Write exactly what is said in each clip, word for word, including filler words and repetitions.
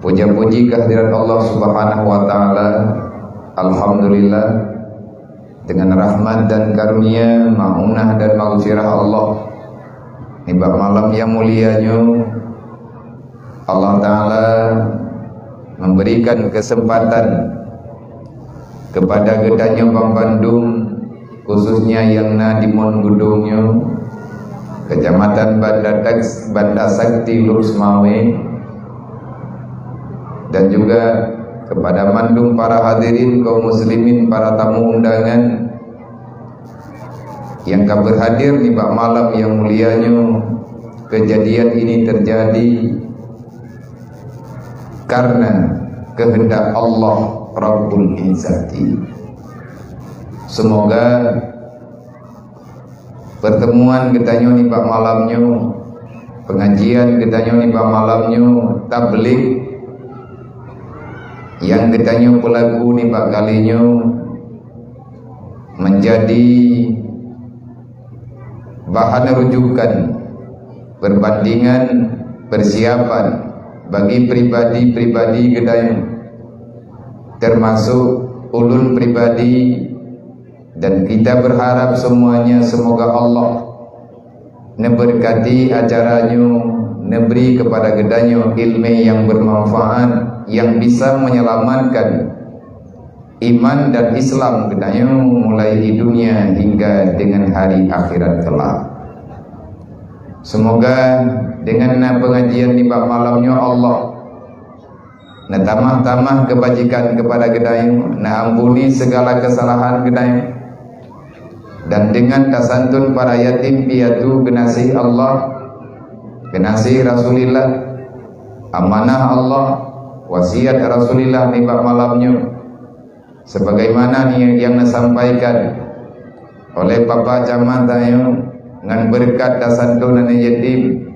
Puja-puji kehadirat Allah Subhanahu wa Ta'ala. Alhamdulillah, dengan rahmat dan karunia, maunah dan maghfirah Allah, nibak malam nyang mulia nyoe, Allah Ta'ala memberikan kesempatan kepada geutanyoe banmandum, khususnya nyang na di Mon Geudong nyoe, Kecamatan Banda Taks-, Banda Sakti, Lhokseumawe, dan juga kepada mandum para hadirin kaum muslimin, para tamu undangan nyang ka berhadir nibak malam nyang mulia nyoe. Kejadian ini terjadi karena kehendak Allah Rabbul Izzati. Semoga pertemuan geutanyoe nibak malam nyoe, pengajian geutanyoe nibak malam nyoe, tabligh nyang geutanyoe peulaku nibak kali nyoe, menjadi bahan rujukan, perbandingan, persiapan bagi pribadi-pribadi geutanyoe, termasuk ulôn pribadi, dan kita berharap semuanya, semoga Allah neuberkati acara nyoe, neubri kepada geutanyoe ilmu nyang bermanfaat, nyang bisa menyelamatkan iman dan Islam geutanyoe mulai di dunia hingga dengan hari akhirat kelak. Semoga dengan na pengajian nibak malam nyoe, Allah neutamah-tamah kebajikan kepada geutanyoe, neuampuni segala kesalahan geutanyoe, dan dengan tasantun para yatim piatu geunaséh Allah, geunaséh Rasulillah, amanah Allah, wasiat Rasulillah nibak malam nyoe. Sebagaimana ni nyang neusampaikan oleh Bapak Camat tanyoe, ngon beureukat tasantun aneuk yatim,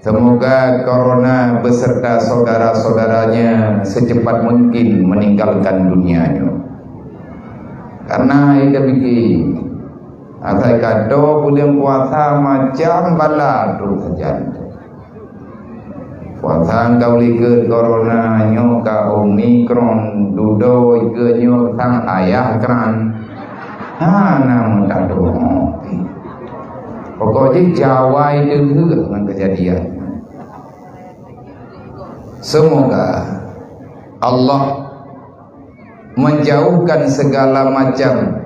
semoga corona beserta saudara-saudaranya secepat mungkin meninggalkan dunia nyoe. Karena ita pikir, asai ka dua buleuen puasa macam bala troh sajan. Puasa ka likot corona, nyoe ka Omicron, dudoe ikeue nyoe sang ayah kran. Hana meutantu. Pokok jih Jawa itu ngon kejadian. Semoga Allah menjauhkan segala macam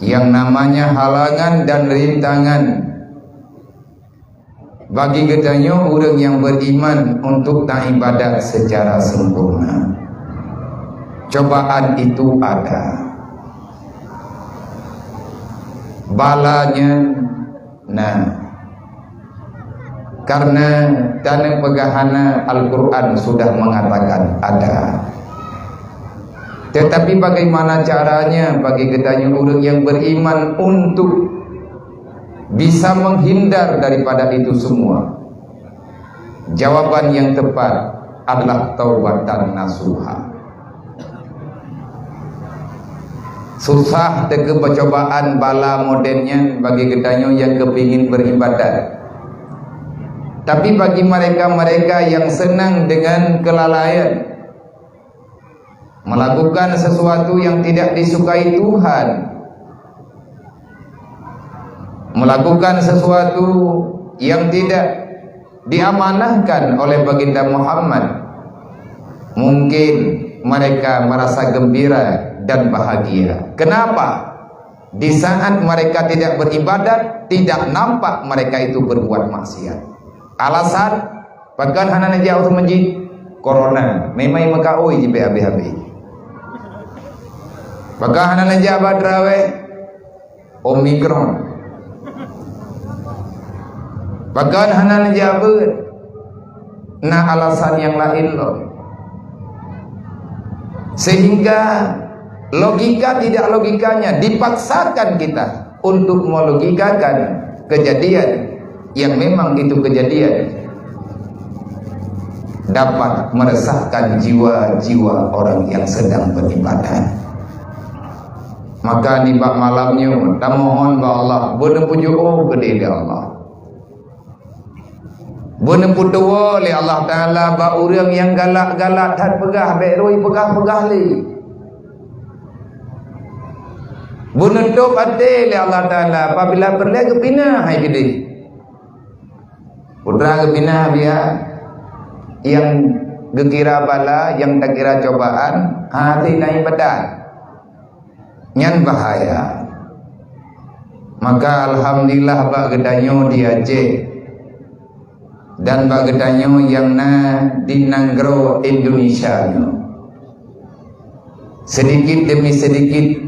yang namanya halangan dan rintangan bagi geutanyoe ureuëng nyang beriman untuk taibadat secara sempurna. Cobaan itu ada. Balanya na. Karena taneupeugah hana, Al-Quran sudah mengatakan ada. Tetapi bagaimana caranya bagi geutanyoe ureuëng nyang beriman untuk bisa menghindar daripada itu semua? Jawaban yang tepat adalah taubatan nasuha. Susah teuka percobaan bala modern nyan bagi geutanyoe nyang kepingin beribadat. Tapi bagi mereka-mereka yang senang dengan kelalaian, melakukan sesuatu yang tidak disukai Tuhan, melakukan sesuatu yang tidak diamanahkan oleh Baginda Muhammad, mungkin mereka merasa gembira dan bahagia. Kenapa? Di saat mereka tidak beribadat, tidak nampak mereka itu berbuat maksiat. Alasan, pakon hana neujak u masjid? Corona. Memang meukaôi jipeuhabéh-habéh. Pakon hana neujak bak tarawih? Omicron. Pakon hana neujak beuet? Na alasan nyang laén lom. Sehingga logika tidak logikanya dipaksakan kita untuk melogikakan kejadian yang memang itu kejadian dapat meresahkan jiwa-jiwa orang yang sedang beribadah. Maka nibak malam nyoe, tamohon bak Allah, beuneupujoe geude di Allah. Beuneupeutuwoe lé Allah Taala bak ureuëng nyang galak-galak that peugah, bék rui peugah-peugah lé. Beuneutôb até lé Allah Taala apabila peureulée geupinah hai keudeh. Putra geupinah biya nyang geukira bala, nyang takira cobaan, hana ibadat. Nyan bahaya. Maka alhamdulillah bak geutanyoe di Aceh dan bak geutanyoe nyang na di nanggroe Indonesia nyoe. Sedikit demi sedikit,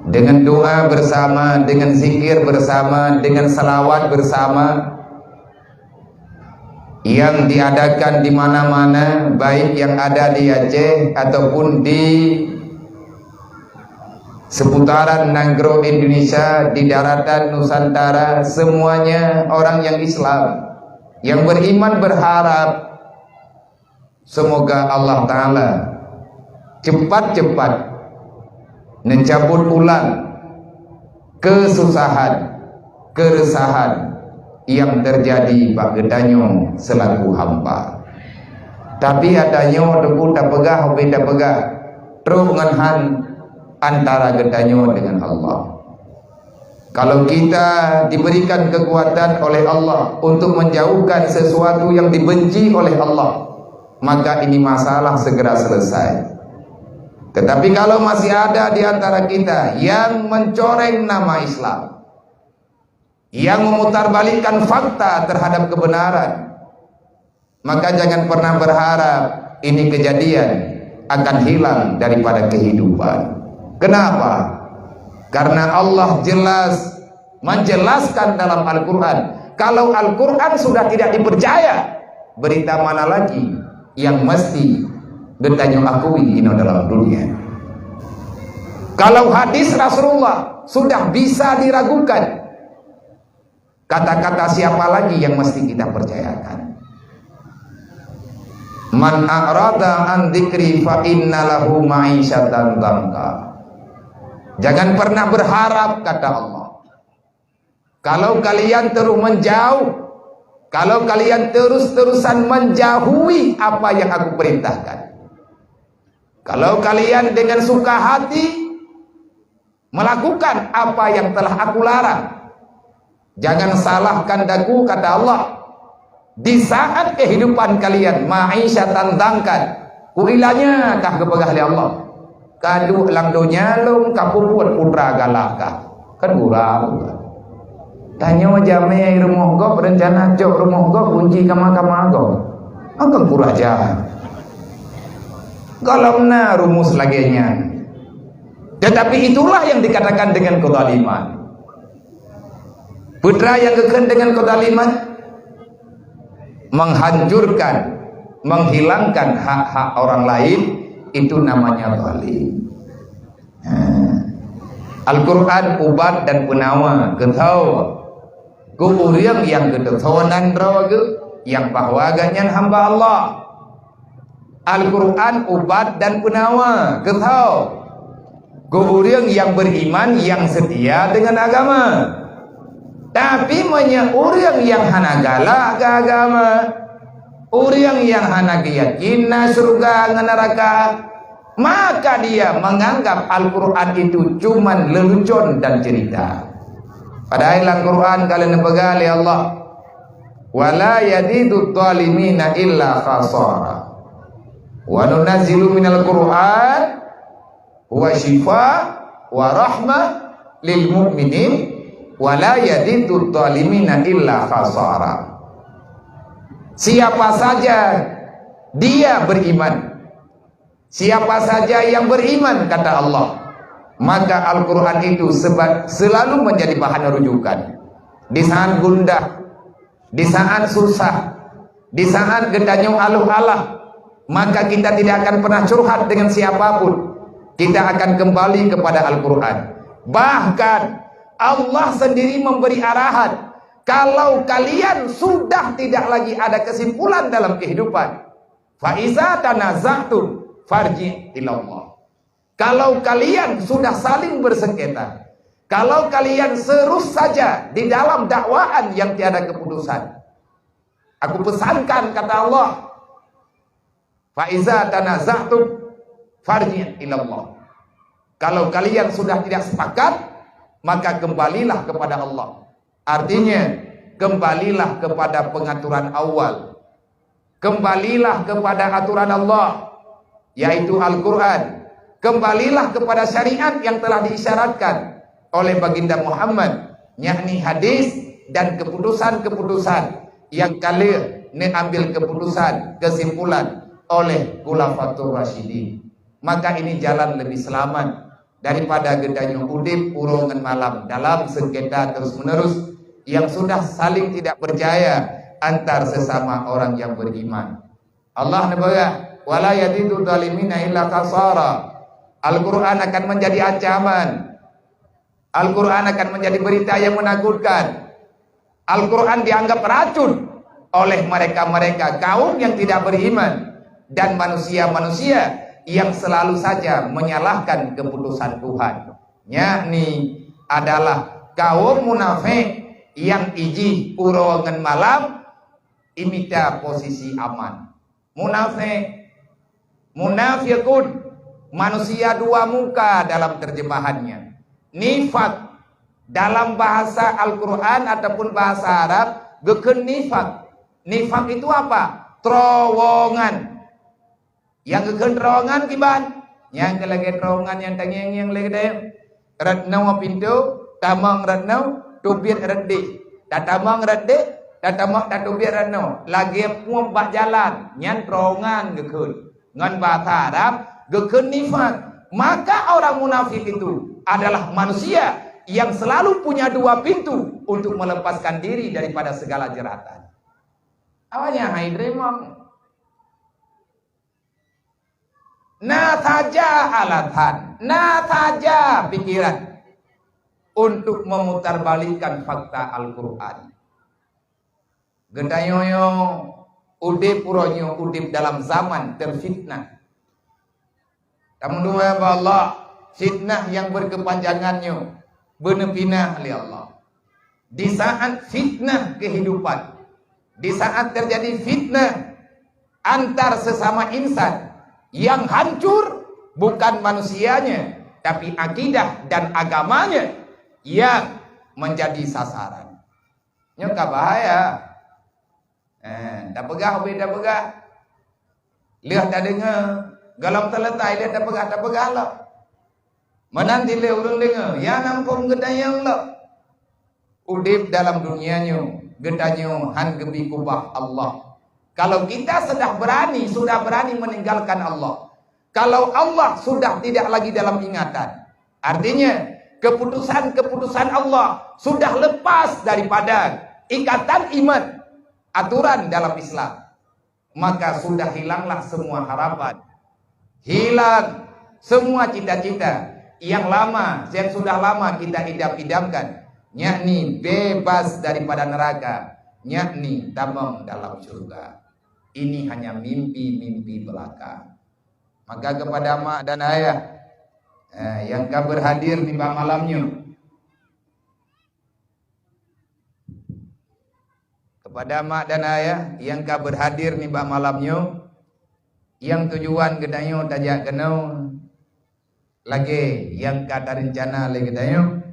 dengan doa bersama, dengan zikir bersama, dengan salawat bersama, yang diadakan di mana-mana, baik yang ada di Aceh ataupun di seputaran nanggroe Indonesia, di daratan Nusantara, semuanya orang yang Islam, yang beriman, berharap semoga Allah Taala cepat-cepat mencabut ulang kesusahan, keresahan yang terjadi bak geutanyoe selaku hamba. Tapi geutanyoe teupeu tapeugah, ubé tapeugah, trok ngon han antara geutanyoe dengan Allah. Kalau kita diberikan kekuatan oleh Allah untuk menjauhkan sesuatu yang dibenci oleh Allah, maka ini masalah segera selesai. Tetapi kalau masih ada di antara kita yang mencoreng nama Islam, yang memutarbalikkan fakta terhadap kebenaran, maka jangan pernah berharap ini kejadian akan hilang daripada kehidupan. Kenapa? Karena Allah jelas menjelaskan dalam Al-Quran. Kalau Al-Quran sudah tidak dipercaya, berita mana lagi yang mesti geutanyoe akui inoe dalam dunia? Kalau hadis Rasulullah sudah bisa diragukan, kata-kata siapa lagi yang mesti kita percayakan? "Man a'rada an dzikri fa inna lahu ma'isyatan dhanka." Jangan pernah berharap, kata Allah. Kalau kalian terus menjauh, kalau kalian terus-terusan menjauhi apa yang aku perintahkan, kalau kalian dengan suka hati melakukan apa yang telah aku larang, jangan salahkan daku, kata Allah. Di saat kehidupan kalian ma'isyatan dhankan, kuilanya kah geupeugah lé Allah. Ka duek lam donya lôn ka peubuet putra galak kah. Kan gurau. Tanyoe jamé rumoh gob rencana cok rumoh gob kunci kama-kama gob. Angkang kuraja. Golom na rumus lagée nyan. Tetapi itulah yang dikatakan dengan kezaliman. Putra yang geukheun dengan kezaliman, menghancurkan, menghilangkan hak-hak orang lain, itu namanya zalim. Nah, Al-Quran ubat dan peunawa keu tho, keu ureuëng nyang geuteusoe nan droe geuh, nyang bahwa gobnyan hamba Allah. Al-Quran ubat dan peunawa keu tho, keu ureuëng nyang beriman, nyang seutia deungon agama. Tapi meunyoe ureuëng nyang hana galak keu agama, ureuëng nyang hana geuyakin na syeuruga ngon neuraka, maka dia menganggap Al-Quran itu cuman lelucon dan cerita. Padahai lam Quran ka lheueh neupeugah lé Allah, "Wa la yazidudz dhalimina illa khasara. Wa nunazzilu minal Qur'an huwa syifa wa rahmah lil mu'minin, wa la yazidudz dhalimina illa khasara." Siapa saja dia beriman, siapa saja yang beriman, kata Allah, maka Al-Quran itu seba-, selalu menjadi bahan rujukan. Di saat gundah, di saat susah, di saat geutanyoe aluh alah, maka kita tidak akan pernah curhat dengan siapapun. Kita akan kembali kepada Al-Quran. Bahkan Allah sendiri memberi arahan, kalau kalian sudah tidak lagi ada kesimpulan dalam kehidupan, "Fa iza tanaza'tum farji' ilallah." Kalau kalian sudah saling bersengketa, kalau kalian terus saja di dalam dakwaan yang tiada keputusan, Aku pesankan, kata Allah, "Fa iza tanaza'tum farji' ilallah." Kalau kalian sudah tidak sepakat, maka kembalilah kepada Allah. Artinya, kembalilah kepada pengaturan awal. Kembalilah kepada aturan Allah, yaitu Al-Quran. Kembalilah kepada syariat yang telah diisyaratkan oleh Baginda Muhammad, yakni hadis dan keputusan-keputusan yang ka lheueh neuambil keputusan, kesimpulan oleh Khulafatur Rasyidin. Maka ini jalan lebih selamat daripada geutanyoe udeb uroe ngon malam dalam sengketa terus-menerus yang sudah saling tidak percaya antar sesama orang yang beriman. Allah neupeugah, "Wala yazidu zalimina illa khasara." Al-Quran akan menjadi ancaman. Al-Quran akan menjadi berita yang menakutkan. Al-Quran dianggap racun oleh mereka-mereka kaum yang tidak beriman dan manusia-manusia yang selalu saja menyalahkan keputusan Tuhan, yakni adalah kaum munafik yang ijih uroe ngon malam imita posisi aman. Munafik, munafiqun, manusia dua muka dalam terjemahannya. Nifak, dalam bahasa Al-Quran ataupun bahasa Arab, geukheun nifak. Nifak itu apa? Terowongan. Nyang geukheun terowongan kiban? Nyang keu lagèe terowongan nyang tangieng-ngieng lé geutanyoe. Rot noe pintoe, tamong rot noe, teubiet rot déh. Tatamong rot déh, tatamong tateubiet rot noe. Lagèe pueb bak jalan, nyan terowongan geukheun. Ngon bahasa Arab, geukheun nifak. Maka orang munafik itu adalah manusia yang selalu punya dua pintu untuk melepaskan diri daripada segala jeratan. Awaknyan hai dreamong. Na saja alasan, na saja pikiran untuk memutarbalikkan fakta Al-Quran. Geutanyoe nyoe udeb uroe nyoe udeb dalam zaman terfitnah. Tameudoa bak Allah, fitnah yang berkepanjangan nyoe beuneupinah lé Allah. Di saat fitnah kehidupan, di saat terjadi fitnah antar sesama insan, yang hancur bukan manusianya, tapi akidah dan agamanya yang menjadi sasaran. Nyoe ka bahaya. Eh, tapeugah ubé tapeugah. Lheueh tadeungoe, gohlom teuletai lheueh tapeugah, tapeugah lom. Meunan dilèe ureueng deungoe, ya ampôn, geutanyoe lom. Udeb dalam dunia nyoe, geutanyoe han geubi kubah Allah. Kalau kita sudah berani, sudah berani meninggalkan Allah, kalau Allah sudah tidak lagi dalam ingatan, artinya keputusan-keputusan Allah sudah lepas daripada ikatan iman, aturan dalam Islam, maka sudah hilanglah semua harapan. Hilang semua cita-cita yang lama, yang sudah lama kita idam-idamkan, yakni bebas daripada neraka, yakni tamong dalam syurga. Ini hanya mimpi-mimpi belaka. Maka kepada mak dan ayah, eh, yang ka berhadir nibak malam nyoe, kepada mak dan ayah yang ka berhadir nibak malam nyoe, yang tujuan geutanyoe tajak keunoe lagèe nyang ka tarencana lé geutanyoe,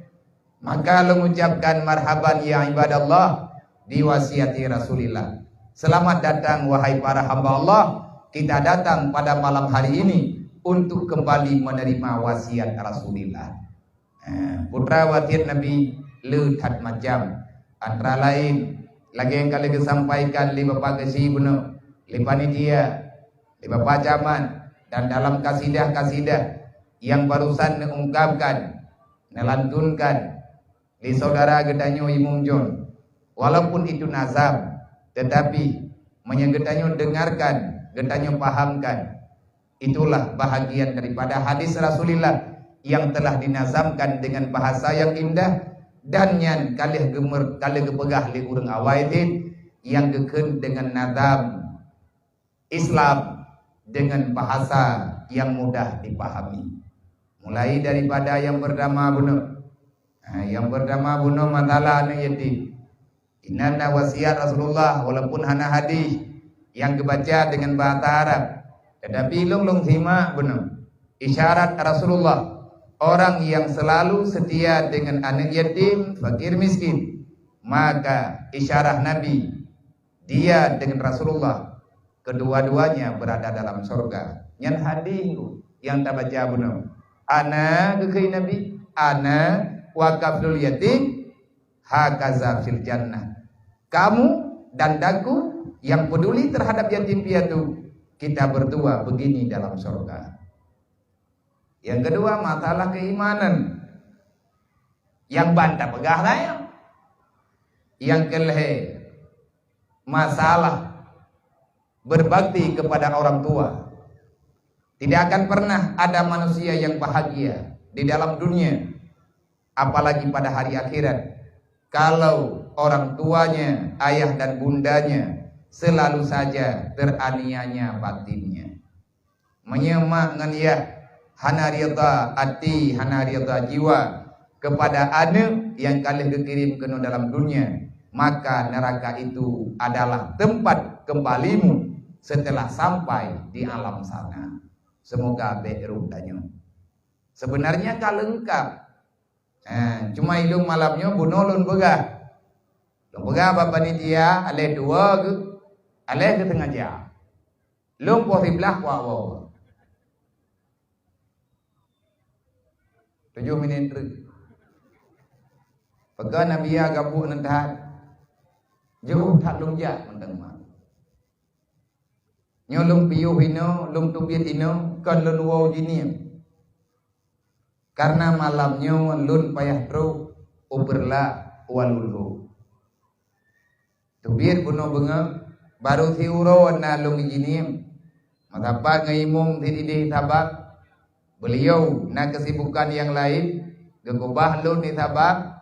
maka lôn ucapkan marhaban ya ibadallah di wasiati Rasulillah. Selamat datang wahai para hamba Allah, kita datang pada malam hari ini untuk kembali menerima wasiat Rasulillah. Eh, putra wasiat Nabi le that macam. Antara lain, lagèe nyang ka lheueh geusampaikan lé Bapak Geuchik bunoe, lé panitia, lé Bapak Camat, dan dalam kasidah-kasidah nyang barusan neuungkapkan, neulantunkan lé saudara geutanyoe Imum John. Walaupun itu nazam, tetapi meunyoe geutanyoe dengarkan, geutanyoe pahamkan, itulah bahagian daripada hadis Rasulillah yang telah dinazamkan dengan bahasa yang indah dan nyan ka lheueh geumer-, ka lheueh geupeugah lé ureueng awai dit nyang geukheun dengan nazam Islam dengan bahasa yang mudah dipahami. Mulai daripada yang pertama bunoe. Ha, yang pertama bunoe masalah aneuk yatim. Inan na wasiat Rasulullah, walaupun hana hadis nyang geubaca deungon bahasa Arab, tetapi lôn, lôn simak bunoe isyarat Rasulullah, orang yang selalu setia dengan anak yatim, fakir miskin. Maka isyarah Nabi, dia dengan Rasulullah, kedua-duanya berada dalam sorga. Nyan hadis nyang tabaca bunoe. Ana geukheun Nabi, ana wa kafilul yatim hakaza fil jannah. Kamu dan daku yang peduli terhadap yatim piatu, kita berdua begini dalam sorga. Yang kedua, masalah keimanan. Yang ban tapeugah laén. Yang kelhée, masalah berbakti kepada orang tua. Tidak akan pernah ada manusia yang bahagia di dalam dunia, apalagi pada hari akhirat, kalau orang tuanya, ayah dan bundanya, selalu saja teraniaya batinnya. Meunyoe mak ngon yah hana ridha até, hana ridha jiwa kepada aneuëk nyang ka lheueh geukirém keunoe dalam dunia, maka neraka itu adalah tempat kembalimu setelah sampai di alam sana. Semoga bék rôh tanyoe. Sebenarnya ka leungkap. Ha, cuma ilôn malam nyoe bunoe lôn peugah. Lôn peugah bak panitia, aléh dua geuh, aléh geuh teungaja. Lôn poh siblaih kuat woe. Tujoh minét treuk. Peugah Nabi ya gabuk nan that. Jeuet that lôn jak mantong mak. Nyoe lôn piôh inoe, lôn teubiet inoe, kon lôn woe jinieng. Karena malam nyoe lôn payah trok u Beurla Walulo. Teubiet bunoe beungoh, barô siuroe na lôn jinieng. Meusapat ngon imum sidideh sabab, beuliau na keusibukan nyang laén, geukeubah lôn di sabab.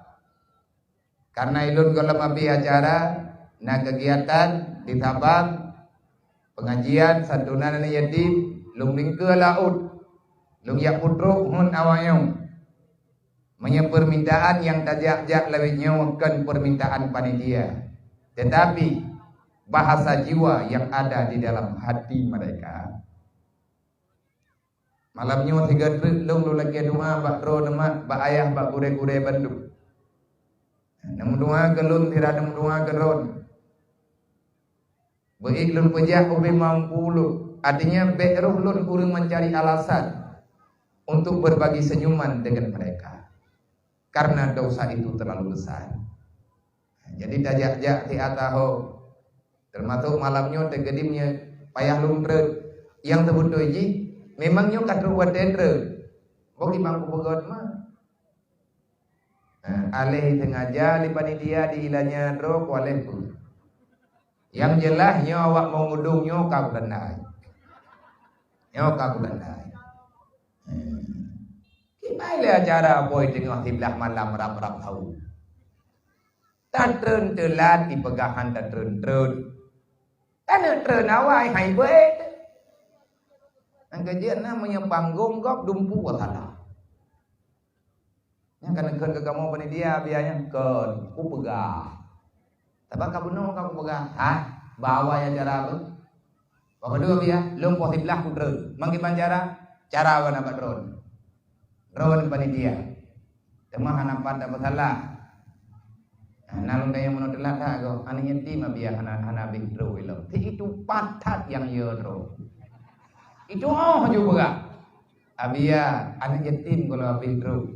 Karena ilôn gohlom abéh acara, na keugiatan di sabab, peungajian, santunan aneuk yatim, lôn lingkeue laôt, lôn jak peutrok hon awak nyoe. Meunyoe peurmintaan nyang tajak-jak lawét nyoe kon peurmintaan panitia, tetapi bahasa jiwa yang ada di dalam hati mereka. Malam nyoe sigoe treuk lôn lôn lakée doa bak droeneuh mak, bak ayah, bak gurée-gurée bandum. Neumeudoa keu lôn sira neumeudoa keu droeneuh. Beuék lôn peujak ubé mampu lôn. Artinya bék rôh lôn ureuëng mencari alasan untuk berbagi senyuman dengan mereka. Karena dosa itu terlalu besar. Jadi tajak-jak siat taho. Teumasok malam nyoe teukeudém nyoe payah lôn treun. Nyang teubeutôi jih, memang nyoe ka trok watée treun. Boh imam kupeugöt mah. Nah, aléh sengaja lé panitia di ilanya droe ku aléh peue. Nyang jeulaih nyoe awak meungudong nyoe ka beutandai. Nyoe ka beutandai. Hmm. Kiban lé acara boh teungoh siblaih malam rab-rab hau. Tatreun teulat ipeugah han tatreun-treun. Taneuk treun awai hai beuet. Nyang keujeuet na meunyoe panggong gob dumpu salah. Nyang ka neukheun keu kamoe panitia biaya nyan kon kupeugah. Sabab ka bunoe ka kupeugah, hah, ba awai acara tu. Bak padub ya, lôn poh siblaih kutreun. Mangkeubang cara, cara wana bak droen. Droen panitia. Teuma hana pat tapeusalah. Nah, na lôn tanyong meunoe teulat that goh, aneuk yatim abia hana, hana abéh droe ilong. Ti itu pat that nyang yo droe. Itu oh ju beurah. Abia aneuk yatim kalau abéh droe.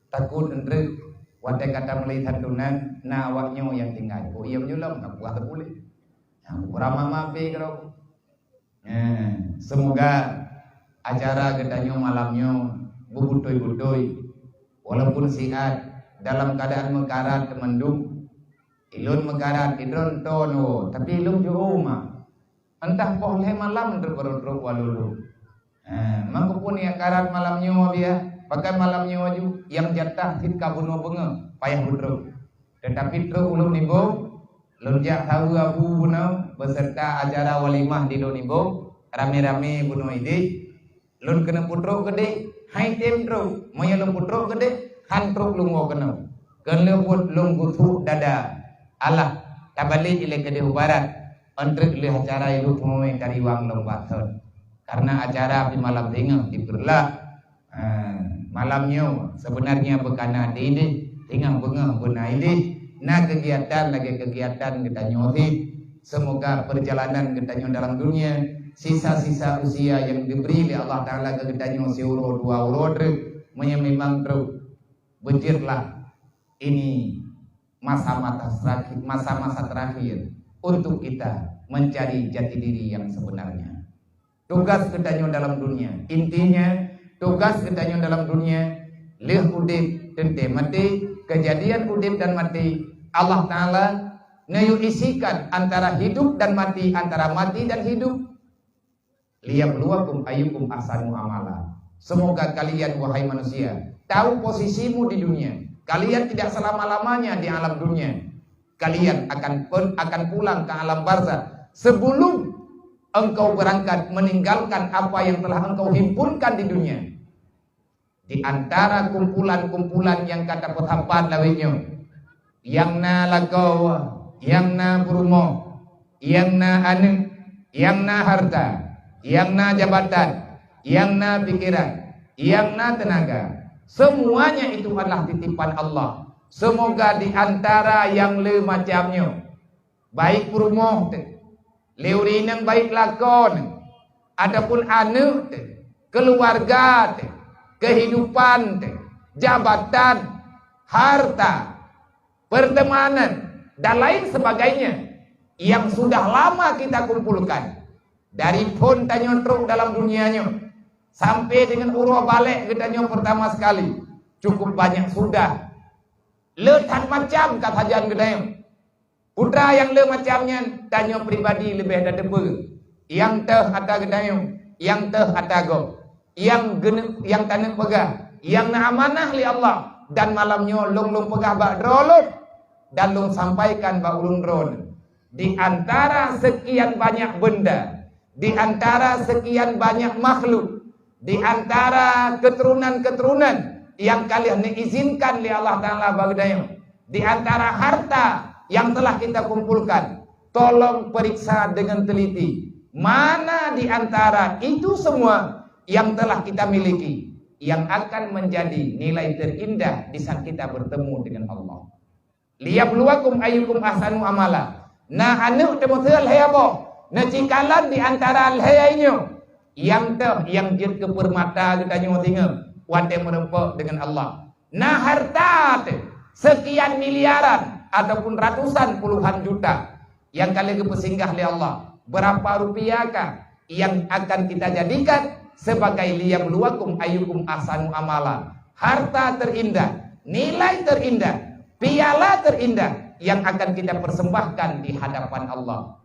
Takot endreuk watée ka tameulai santunan na awak nyoe nyang tinggai. Oh iya meujulom ka puah teupuléh. Nah, kurang mama abéh keudroe. Eh, semoga acara geutanyoe malam nyoe beubutôi-butôi, walaupun siat dalam keadaan meukarat teumandum. Ilôn meukarat, idroe ton woe, tapi ilôn jiôh ma. Entah poh lhée malam teupeurutrok walulu. Eh, mangkupun nyang karat malam nyoe biah, bahkan malam nyoe ju, nyang jatah cit ka bunoe beungoh payah beutrok. Tetapi trok ulôn nibong, lôn jak saweue abu bunoe beserta acara walimah di lôn nibong, ramé-ramé bunoe idéh. Lôn keuneuk peutrok keudéh, hai tem trok. Meunyoe lôn peutrok keudéh, han trok lôn woe keunoe. Keuneuk buet lôn gusuk dada. Alah, Tabalek ilée keudeh u barat, ôn treuk lheueh acara ilu peurumoe tariwang lom bak thon. Karena acara pih malam teungoh dipeureulah. Ah, malam nyoe sebenarnya beukana di ideh, teungoh beungoh beuna ideh, na kegiatan lagée kegiatan geutanyoe cit. Semoga perjalanan geutanyoe dalam dunia, sisa-sisa usia yang diberi oleh Allah Taala keu geutanyoe siuroe dua uroe treuk, meunyoe memang treuk, beujeuetlah ini masa-masa terakhir, masa-masa terakhir untuk kita mencari jati diri yang sebenarnya. Tugas geutanyoe dalam dunia, intinya, tugas geutanyoe dalam dunia, lheueh udeb teuntée maté. Kejadian udeb dan maté, Allah Taala neuyue isikan antara hidup dan mati, antara mati dan hidup. Liyabluwakum ayyukum ahsanu amala. Semoga kalian, wahai manusia, tahu posisimu di dunia. Kalian tidak selama-lamanya di alam dunia. Kalian akan pen-, akan pulang ke alam barzakh sebelum engkau berangkat meninggalkan apa yang telah engkau himpunkan di dunia. Di antara kumpulan-kumpulan nyang ka tapeusapat lawét nyoe, nyang na lakoe, nyang na peurumoh, nyang na aneuëk, nyang na hareuta, nyang na jabatan, nyang na pikeran, nyang na teunaga, semuanya itu adalah titipan Allah. Semoga di antara nyang le macam nyoe, baik peurumoh teuh, lé ureuëng inong baik lakoe neuh, ataupun aneuëk teuh, keuluwarga teuh, keuhidupan teuh, jabatan, hareuta, peurteumanan, dan lain sebagainya yang sudah lama kita kumpulkan. Dari phon tanyoe trok dalam dunia nyoe, sampai deungon uroe balek geutanyoe peurtama sekali, cukup banyak sudah. Le that macam ka sajan geutanyoe. Putra nyang le macam nyan, tanyoe pribadi leubeh tateupeue. Nyang teuh ata geutanyoe, nyang teuh ata gob, nyang geuneuk, nyang taneuk peugah, nyang na amanah lé Allah, dan malam nyoe lôn, lôn peugah bak droe lôn, dan lôn sampaikan bak ulôn droe. Di antara sekian banyak benda, di antara sekian banyak makhluk, di antara keturunan-keturunan nyang ka lheueh neuizinkan lé Allah Taala bak geutanyoe, di antara harta yang telah kita kumpulkan, tolong periksa dengan teliti mana di antara itu semua yang telah kita miliki yang akan menjadi nilai terindah di saat kita bertemu dengan Allah. Liyabluwakum ayyukum ahsanu amala. Na aneuëk teumeuseue lhée boh, neucikalon di antara lhée nyoe. Nyang teuh nyang jeuet keu peurmata geutanyoe singoh watée meureumpok deungon Allah. Na hareuta teuh sekian miliaran ataupun ratusan puluhan juta nyang ka lheueh geupeusinggah lé Allah. Berapa rupiah kah yang akan kita jadikan sebagai liyabluwakum ayyukum ahsanu amala? Harta terindah, nilai terindah, piala terindah yang akan kita persembahkan di hadapan Allah.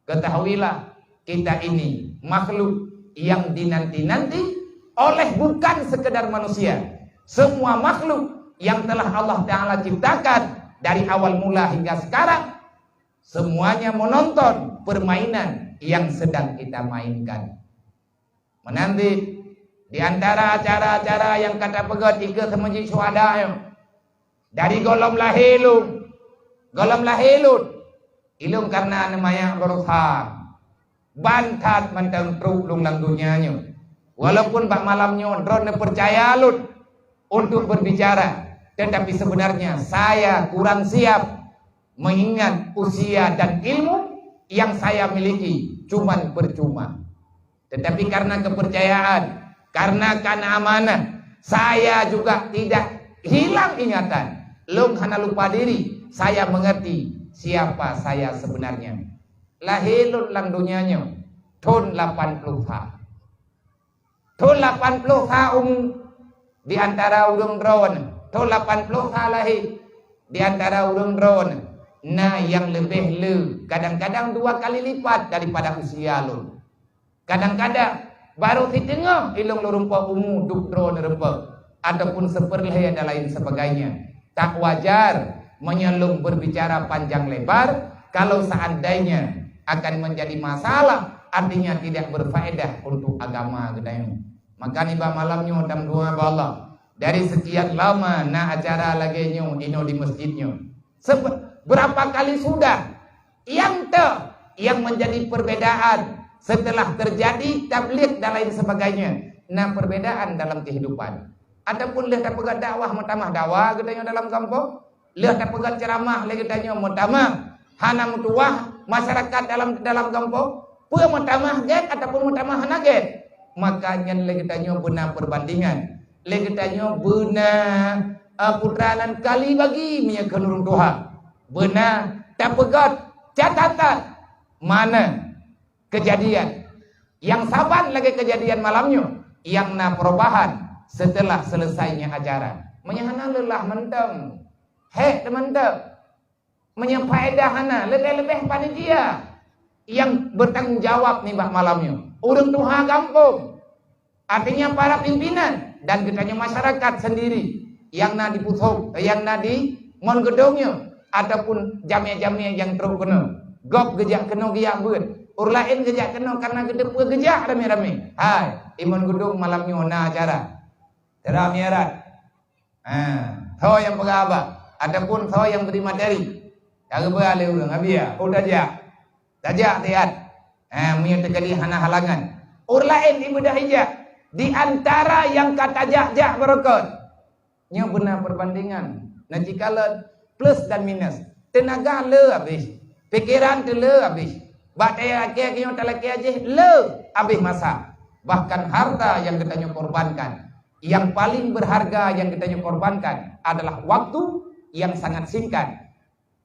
Ketahuilah, kita ini makhluk yang dinanti-nanti oleh bukan sekedar manusia. Semua makhluk yang telah Allah Taala ciptakan dari awal mula hingga sekarang, semuanya menonton permainan yang sedang kita mainkan. Meunan cit, di antara acara-acara nyang ka tapeugét dikeue seumeujih syuhada nyoe, dari gohlom lahé lôn, gohlom lahé lôn, ilôn kareuna neumanyak beureusaha. Ban that mantong trok lôn lam donya nyoe. Walaupun bak malam nyoe droeneuh peucaya lôn untuk berbicara, tetapi sebenarnya saya kurang siap mengingat usia dan ilmu yang saya miliki cuman percuma. Tetapi karena kepercayaan, karena, karena amanah, saya juga tidak hilang ingatan. Lôn hana lupa diri, saya mengerti siapa saya sebenarnya. Lahé lôn lam donya nyoe thon lapan ploh sa. Thon lapan ploh sa umu di antara ureuëng droeneuh, thon lapan ploh sa lahé di antara ureuëng droeneuh, na nyang leubeh le, kadang-kadang dua kali lipat daripada usia lôn. Kadang-kadang barô siteungoh ilôn lôn rumpok umu duek droeneuh rumpok, ataupun seupeurlhée dan lain sebagainya. Tak wajar meunyoe lôn berbicara panjang lebar kalau seandainya akan menjadi masalah, artinya tidak berfaedah untuk agama geutanyoe. Maka nibak malam nyoe tameudoa bak Allah. Dari sekian lama na acara lagée nyoe inoe di masjid nyoe. Sebe-, berapa kali sudah Nyang teuh, nyang menjadi perbedaan setelah terjadi tabligh dan lain sebagainya, na perbedaan dalam kehidupan. Ataupun lheueh tapeugah dakwah meutamah dawa geutanyoe dalam gampông, lheueh tapeugah ceramah lé geutanyoe meutamah hana meutuwah masyarakat dalam, dalam gampông, peue meutamah gét ataupun meutamah hana gét, maka nyan lé geutanyoe beuna perbandingan. Lé geutanyoe beuna, eh, putra nan kali bagi meunyoe kheun ureuëng tuha. Beuna tapeugét catatan mana kejadian nyang saban lagée kejadian malam nyoe, nyang na perubahan setelah selesainya acara. Meunyoe hana leulah mantong, hék teuh mantong. Meunyoe faedah hana, leubeh-leubeh panitia nyang bertanggung jawab nibak malam nyoe. Ureuëng tuha gampông, artinya para pimpinan dan geutanyoe masyarakat sendiri nyang na di pusok, nyang na di mon geudong nyoe, ataupun jamé-jamé nyang trok keunoe. Gob geujak keunoe geujak beuet, ureuëng laén geujak keunoe karena geuteupeue geujak ramé-ramé. Hai, imon geudong malam nyoe na acara. Tera miarat. Ha, soe nyang peugah haba ataupun soe nyang bri materi. Ka geuba lé ureuëng, "Abi ya, oh tajak." Tajak tiat. Ha, meunyoe teukeudi hana halangan. Ureuëng laén ibadah ijak di antara nyang ka tajak-jak beureukat. Nyoe beuna perbandingan. Na jikalon plus dan minus. Teunaga le habéh, pikeran teu le habéh. Bak talakée nyoe talakée jih le habéh masa. Bahkan harta nyang geutanyoe korbankan, nyang paling berharga nyang geutanyoe korbankan adalah waktu nyang sangat singkat.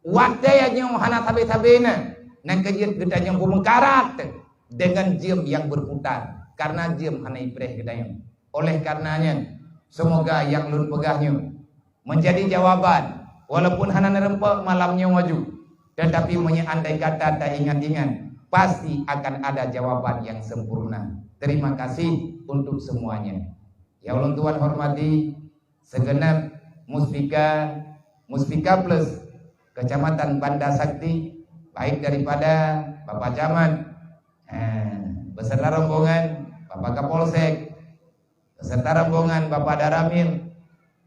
Watée nyoe hana sabe-sabe na, nyang keujeuet geutanyoe beumeukarat deungon jeuem nyang berputar, karena jeuem hana ipreh geutanyoe. Oleh karena nyan, semoga nyang lôn peugah nyoe menjadi jawaban, walaupun hana neureumpok malam nyoe maju, tetapi meunyoe andai kata taingat-ingat, pasti akan ada jawaban yang sempurna. Terima kasih untuk semuanya. Yang ulôn tuan hormati, segenap Muspika, Muspika Plus Kecamatan Banda Sakti, baik daripada Bapak Camat, eh, beserta rombongan, Bapak Kapolsek, beserta rombongan Bapak Daramil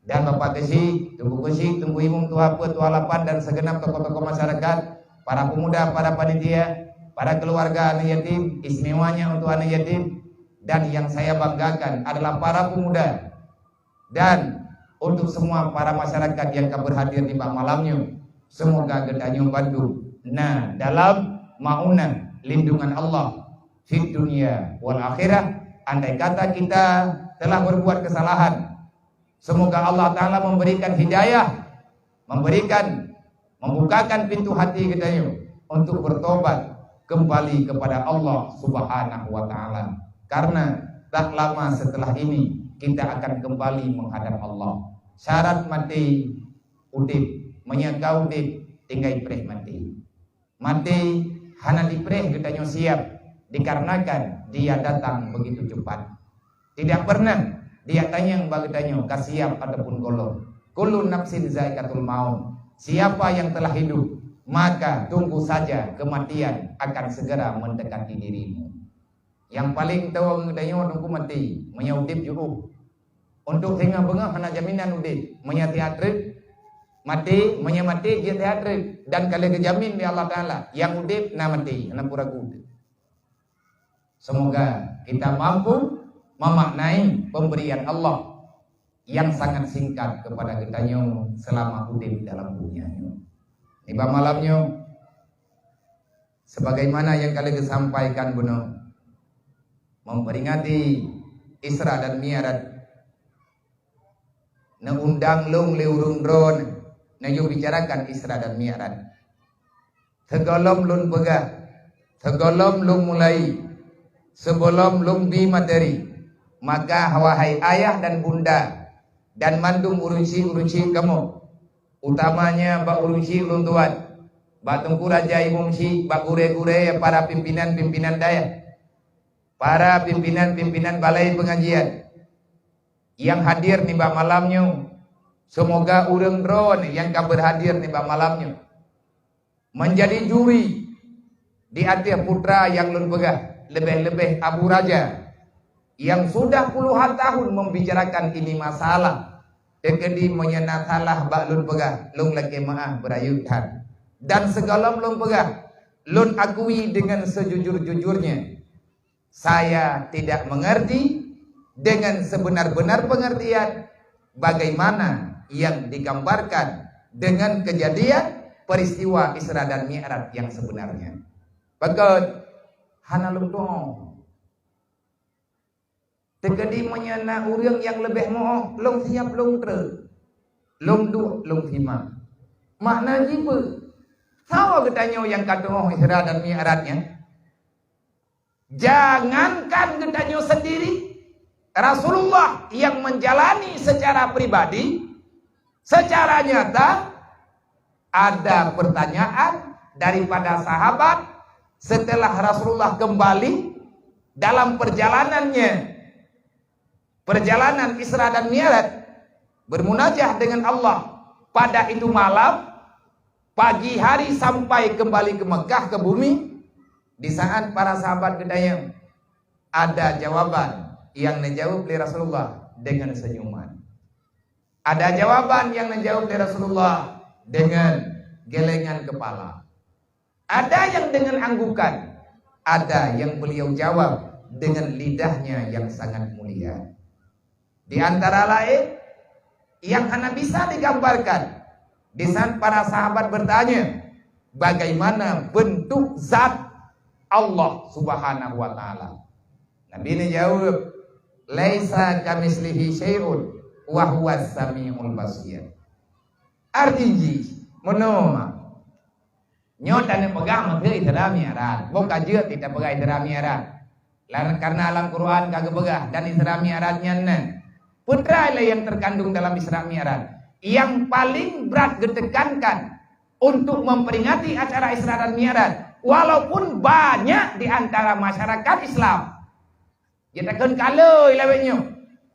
dan Bapak Keuchik, Teungku Keuchik, Teungku Imum, Tuha Peuet, Tuha Lapan, dan segenap tokoh-tokoh masyarakat, para pemuda, para panitia, para keluarga anak yatim, istimewanya untuk anak yatim, dan yang saya banggakan adalah para pemuda dan untuk semua para masyarakat yang ka berhadir di malam nyoe. Semoga geutanyoe bandum na dalam maunah lindungan Allah fid dunya wal akhirah. Andai kata kita telah berbuat kesalahan, semoga Allah Ta'ala memberikan hidayah, memberikan, membukakan pintu hati geutanyoe untuk bertobat kembali kepada Allah Subhanahu wa Ta'ala. Karena tak lama setelah ini kita akan kembali menghadap Allah. Syarat maté udeb, meunyoe ka udeb tinggai preh maté. Maté hana dipreh geutanyoe siap, dikarenakan dia datang begitu cepat. Tidak pernah dia tanyong bak geutanyoe ka siap ataupun gohlom. Kullu nafsin zaikatul maut. Siapa yang telah hidup, maka tunggu saja kematian akan segera mendekati dirimu. Nyang paleng teuwong geutanyoe teungku maté, meunyoe udeb jiôh. Untuk singoh beungoh hana jaminan udeb, meunyoe siat treuk maté, meunyoe maté jeuet siat treuk, dan ka lheueh geujamin lé Allah Taala, nyang udeb na maté, hana peue ragu. Semoga kita mampu memaknai pemberian Allah yang sangat singkat kepada geutanyoe selama udeb dalam dunia nyoe. Nibak malam nyoe, sebagaimana nyang ka lheueh geusampaikan bunoe, memperingati Isra dan Mi'raj, neuundang lôn lé ureuëng droeneuh neuyue bicarakan Isra dan Mi'raj. Sigohlom lôn peugah, sigohlom lôn mulai, sigohlom lôn bi materi, maka wahai ayah dan bunda, dan mandum ureuëng chik-ureuëng chik kamoe, utamanya bak ureuëng chik lôn tuan, bak Teungku Raja Imum Chik, bak gurée-gurée, para pimpinan-pimpinan dayah, para pimpinan-pimpinan balai pengajian nyang hadir nibak malam nyoe, semoga ureuëng droeneuh nyang ka berhadir nibak malam nyoe menjadi juri di ateueh putra nyang lôn peugah, leubeh-leubeh Abu Raja, nyang sudah puluhan tahun membicarakan ini masalah. Teukeudi meunyoe na salah bak lôn peugah, lôn lakée meuáh beurayeuk that. Dan sigohlom lôn peugah, Lôn akui dengan sejujur-jujurnya, saya tidak mengerti dengan sebenar-benar pengertian bagaimana yang digambarkan dengan kejadian peristiwa Isra dan Mi'raj yang sebenarnya. Pakon hana lôn tuoh. Teukeudi meunyoe na ureuëng nyang leubeh meu, lôn siab lôn treuk, lôn duek lôn simak. Makna jih peue? Soe geutanyoe nyang ka tuoh Isra dan Mi'raj nyan? Jangankan geutanyoe sendiri, Rasulullah yang menjalani secara pribadi, secara nyata, ada pertanyaan daripada sahabat setelah Rasulullah kembali dalam perjalanannya, perjalanan Isra dan Mi'raj, bermunajah dengan Allah pada itu malam, pagi hari sampai kembali ke Mekah, ke bumi. Di saat para sahabat geutanyong, ada jawaban yang dijawab oleh Rasulullah dengan senyuman. Ada jawaban yang dijawab oleh Rasulullah dengan gelengan kepala. Ada yang dengan anggukan, ada yang beliau jawab dengan lidahnya yang sangat mulia. Di antara lain, yang hana bisa digambarkan, di saat para sahabat bertanya, "Bagaimana bentuk zat Allah Subhanahu wa Ta'ala?" Nabi neujaweueb, "Laisa kamislihi syai'un wa huwas samiul basir." Arti jih, meunoe, nyoe taneuk peugah meuteue Isra Mi'raj. Boh ka jeuet tapeugah Isra Mi'raj. Lan-, karena lam Quran ka geupeugah, dan Isra Mi'raj nyan nan. Peue teuma lé nyang terkandung dalam Isra Mi'raj? Yang paling berat geutekankan untuk memperingati acara Isra dan Mi'raj, walaupun banyak di antara masyarakat Islam, jeuet takheun kalon lawét nyoe,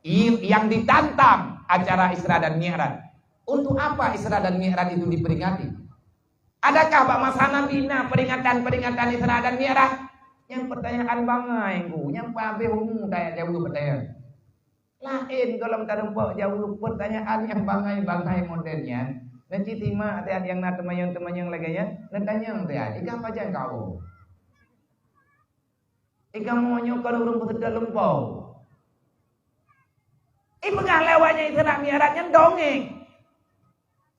i-, yang ditantang acara Isra dan Mi'raj. Untuk apa Isra dan Mi'raj itu diperingati? Adakah bak masa Nabi na peringatan-peringatan Isra dan Mi'raj? Nyan pertanyaan bangai, Teungku. Nyan pabeh umu tajak jaweueb pertanyaan. Laén gohlom tarumpok jaweueb pertanyaan nyang bangai-bangai model nyan. Neucit simak tiat nyang na teumanyong-teumanyong lagée nyan, neutanyong tiat, "Ikah pajan kawoe? Ikah meunyoe kon ureuëng peuseutôt lumpoe?" Ipeugah lé awak nyan Isra Mi'raj nyan dongeng.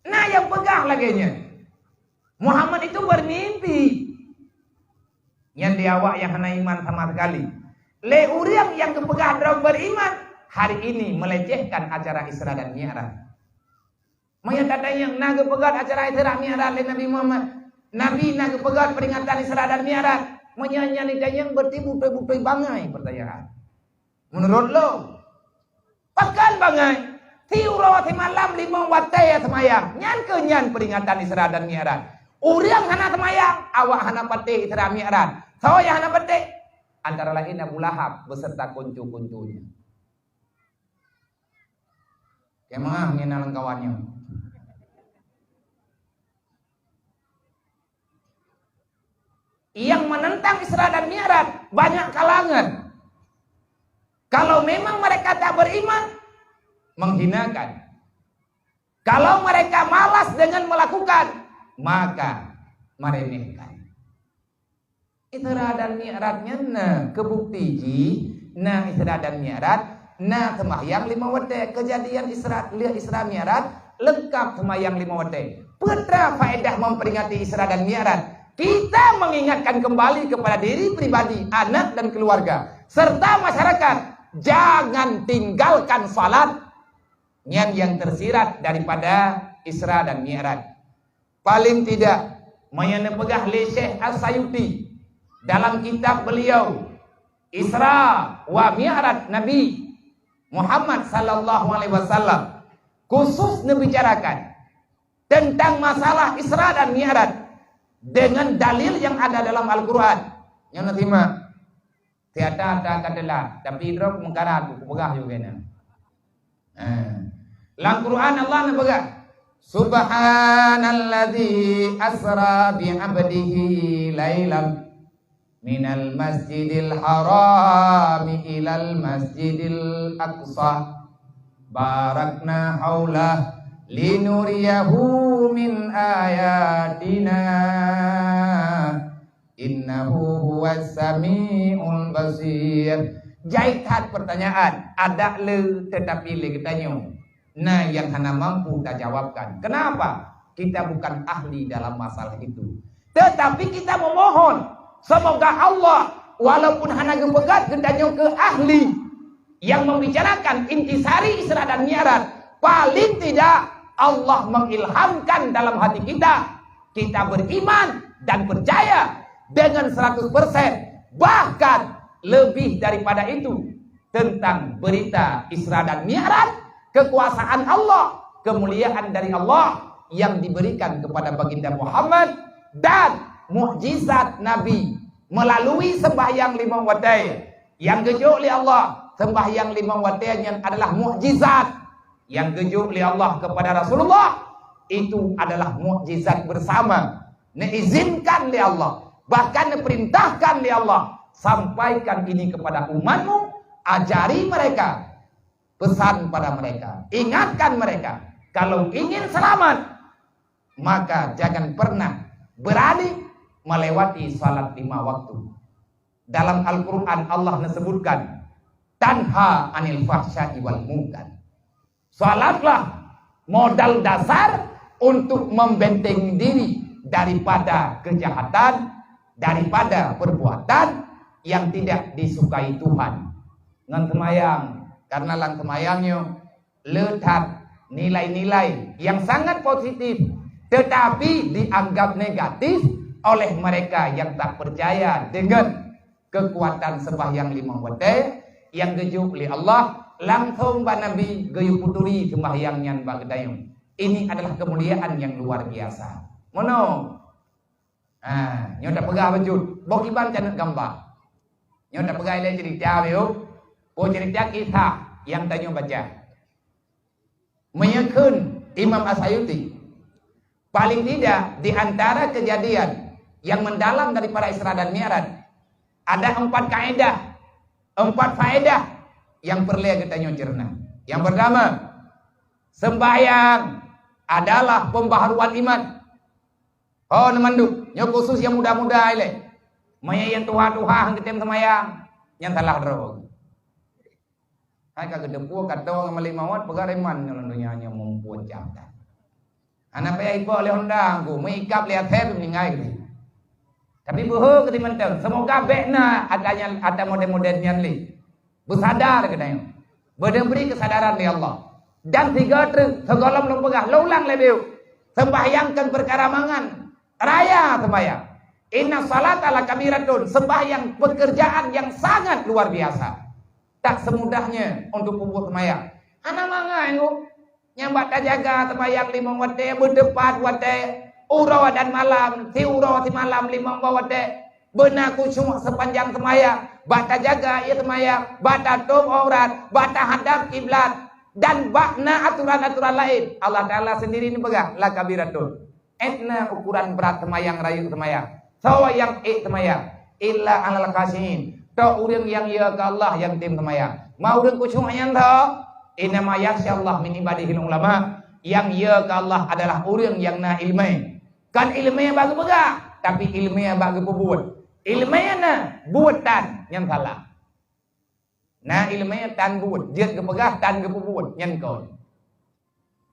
Na nyang peugah lagée nyan, Muhammad itu bermimpi. Nyan di awak nyang hana iman sama sekali. Lé ureuëng nyang geupeugah droe beriman, hari ini melecehkan acara Isra dan Mi'raj. Meunyoe tatanyong na geupeugét acara Isra Mi'raj lé Nabi Muhammad, Nabi na geupeugét peringatan Isra dan Mi'raj, meunyoe nyan ditanyong, berarti beutôi-beutôi bangai pertanyaan. Meunurot lôn, pakon bangai? Siuroe simalam limong watée seumayang, nyan keuh nyan peringatan Isra dan Mi'raj. Ureuëng hana seumayang, awak hana patéh Isra Mi'raj. Soe nyang hana patéh? Antara lain Abu Lahab beserta konco-konconya. Keumaha ngieng na lam kawan nyoe. Yang menentang Isra dan Mi'raj banyak kalangan. Kalau memang mereka tak beriman, menghinakan. Kalau mereka malas dengan melakukan, maka meremehkan. Isra dan Mi'raj nyan na keu bukti jih, na Isra dan Mi'raj, na seumayang lima watée. Kejadian Isra, Isra Mi'raj leungkap seumayang lima watée. Peue teuma faedah memperingati Isra dan Mi'raj? Kita mengingatkan kembali kepada diri pribadi, anak dan keluarga, serta masyarakat, jangan tinggalkan salat. Nyan nyang tersirat daripada Isra dan Mi'raj. Paling tidak, meunyoe neupeugah lé Syekh As-Sayuti dalam kitab beliau, Isra wa Mi'raj Nabi Muhammad sallallahu alaihi wasallam, khusus neubicarakan tentang masalah Isra dan Mi'raj dengan dalil yang ada dalam Al-Quran. Nyoe na simak. Tiata-ta ka teulat, tapi droe meukarat kupeugah juga na. Ha. Lam Quran Allah neupeugah, "Subhanalladzi asra bi 'abdihi lailam minal masjidil harami ilal masjidil aqsa. Barakna haulah linuriyahu min ayatina." Innahu huwas samiul basir. Jai that pertanyaan, adak le tetapi lé geutanyoe na nyang hana mampu tajawabkan. Kenapa? Kita bukan ahli dalam masalah itu. Tetapi kita memohon, semoga Allah, walaupun hana geupeugah geutanyoe keu ahli yang membicarakan intisari Isra dan Mi'raj, paling tidak Allah mengilhamkan dalam hati kita, kita beriman dan percaya dengan seratus persen, bahkan lebih daripada itu, tentang berita Isra dan Mi'raj, kekuasaan Allah, kemuliaan dari Allah yang diberikan kepada Baginda Muhammad, dan mukjizat Nabi melalui sembahyang limong watée yang geujok lé Allah. Sembahyang limong watée nyan adalah mukjizat yang geujok lé Allah kepada Rasulullah. Itu adalah mukjizat bersama, neuizinkan lé Allah, bahkan neuperintahkan lé Allah, "Sampaikan ini kepada umatmu, ajari mereka, pesan pada mereka, ingatkan mereka, kalau ingin selamat, maka jangan pernah berani melewati salat lima waktu." Dalam Al-Quran Allah menyebutkan, "Tanha anil fahsya'i wal munkar." Salatlah modal dasar untuk membentengi diri daripada kejahatan, daripada perbuatan yang tidak disukai Tuhan. Ngon seumayang, karena lam seumayang nyoe le that nilai-nilai yang sangat positif, tetapi dianggap negatif oleh mereka yang tak percaya dengan keukuatan sembahyang limong watée nyang geujok lé Allah langsong bak Nabi geuyue peuturi sembahyang nyan bak geutanyoe. Ini adalah kemuliaan yang luar biasa. Meunoe. Ha, nyoe tapeugah bacut. Boh kiban taneuk gamba. Nyoe tapeugah ilée cerita, yuk. Boh cerita kisah nyang tanyoe baca. Meunyoe kheun Imam As-Sayuti, paling tidak di antara kejadian yang mendalam daripada Isra dan Mi'raj, ada empat kaedah, empat faedah yang perlu geutanyoe cerna. Yang pertama, sembahyang adalah pembaharuan iman. Oh, neumandum, nyoe khusus yang muda-muda ilée. Meunyoe yang tuha-tuha han geutem seumayang, nyan salah droe. Hai ka geuteupeue ka tô ngon malék mawöt, peugah reman ngon donya nyoe muphom cam that. Hana payah ipok lé honda, ku meuikab lé asèe pih meuninggai geuh. Tapi beuhe geuh mantong, semoga bèk na ata nyan, ata model-model nyan lé. Beusadar geutanyoe. Beuneubri keusadaran lé Allah. Dan sigoe treuk, sigohlom lôn peugah, lôn ulang lé beuh. Sembahyang kon peukara mangan, raya sembahyang. Inna salata lakabiratun, sembahyang pekerjaan yang sangat luar biasa. Tak semudahnya untuk peubuet seumayang. Hana mangat, Teungku. Nyang bak tajaga seumayang limong watée, beuteupat watée, uroe dan malam, siuroe simalam limong boh watée. Beuna khusyuk sepanjang seumayang, bak tajaga ie seumayang, bak tatôb aurat, bak tahadab kiblat, dan bak na aturan-aturan laén. Allah Taala sendiri neupeugah, "Lakabiratun." Ék na ukuran brat seumayang, rayeuk seumayang. Soe nyang ék seumayang? Illa alal khasyiin. Tok ureuëng nyang yö keu Allah nyang tem seumayang. Ma ureuëng khusyuk nyan tho? Innama yakhsyallaha min ibadihil ulama. Nyang yö keu Allah adalah ureuëng nyang na iéleumé. Kon iéleumé bak geupeugah, tapi iéleumé bak geupeubuet. Iéleumé na, buet tan, nyan salah. Na iéleumé tan buet, jeuet geupeugah tan geupeubuet, nyan kon.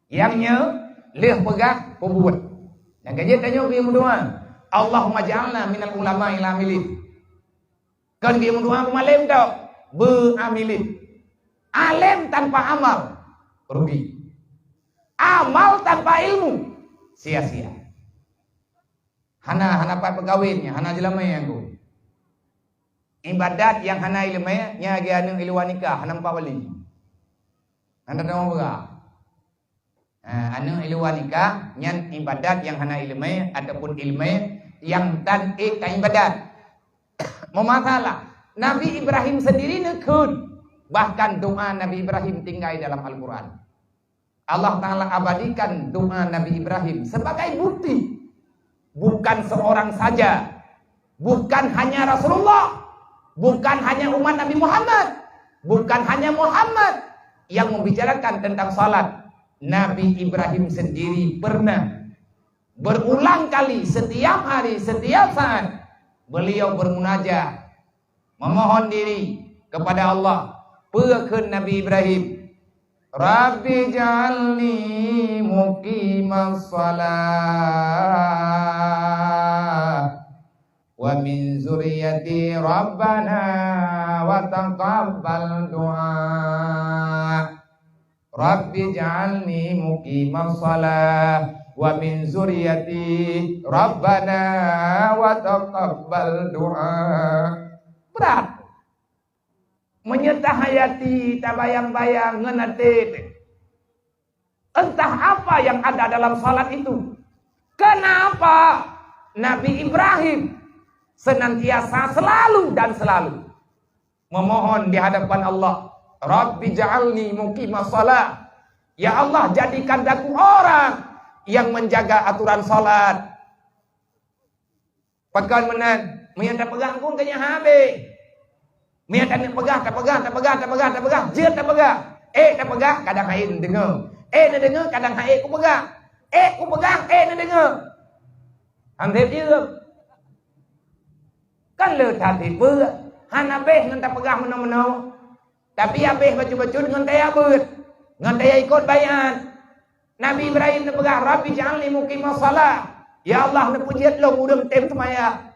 Nyang nyoe lheueh peugah peubuet. Nyang ka jeuet tanyoe geuyue meudoa, "Allahumma ja'alna minal ulama'il amilin." Kon geuyue meudoa beumalém tok, beuamilin. Além tanpa amal, rugi. Amal tanpa ilmu, sia-sia. Hana, hana pat peukawén nyan, hana jeulamé nyan ku. Ibadat nyang hana iéleumé, nyan lagée aneuëk i luwa nikah, hana meupat wali. Hana teurimong beurah. Ha, aneuëk i luwa nikah, nyan ibadat nyang hana iéleumé ataupun iéleumé nyang tan ék ka ibadat. Meumasalah, Nabi Ibrahim sendiri neukheun, bahkan doa Nabi Ibrahim tinggai dalam Al-Quran. Allah Ta'ala abadikan doa Nabi Ibrahim sebagai bukti. Bukan seorang saja, bukan hanya Rasulullah, bukan hanya umat Nabi Muhammad, bukan hanya Muhammad yang membicarakan tentang salat. Nabi Ibrahim sendiri pernah berulang kali, setiap hari, setiap saat, Beliau bermunajat, memohon diri kepada Allah. Peue kheun Nabi Ibrahim? "Rabbi ja'alni muqimas shalah wa min zuriyati rabbana wa taqabbal du'a." "Rabbi ja'alni muqimas shalah wa min zuriyati rabbana wa taqabbal du'a." Berat. Meunyoe tahayati, tabayang-bayang ngon até teuh, entah apa yang ada dalam salat itu. Kenapa Nabi Ibrahim senantiasa, selalu dan selalu memohon di hadapan Allah, "Rabbi ja'alni muqimas shalah." Ya Allah, jadikan aku orang yang menjaga aturan salat. Pakon meunan, meunyoe tapeugah engkau keu nyan habéh. Meunyoe taneuk peugah, tapeugah, tapeugah, tapeugah, tapeugah, jeuet tapeugah. Eh, tapeugah, kadang hai neudeungoe. Eh, neudeungoe, kadang hai kupeugah. Eh, kupeugah, eh, neudeungoe. Hampéh jeuet. Kan le that tipe, hana béh ngon tapeugah meunoe-meunoe. Tapi habéh bacut-bacut ngon taya beuet, ngon taya ikot baiat. Nabi Ibrahim neupeugah, "Rabbi ja'alni muqimas shalah." Ya Allah, neupeujeuet lôn ureuëng tem seumayang.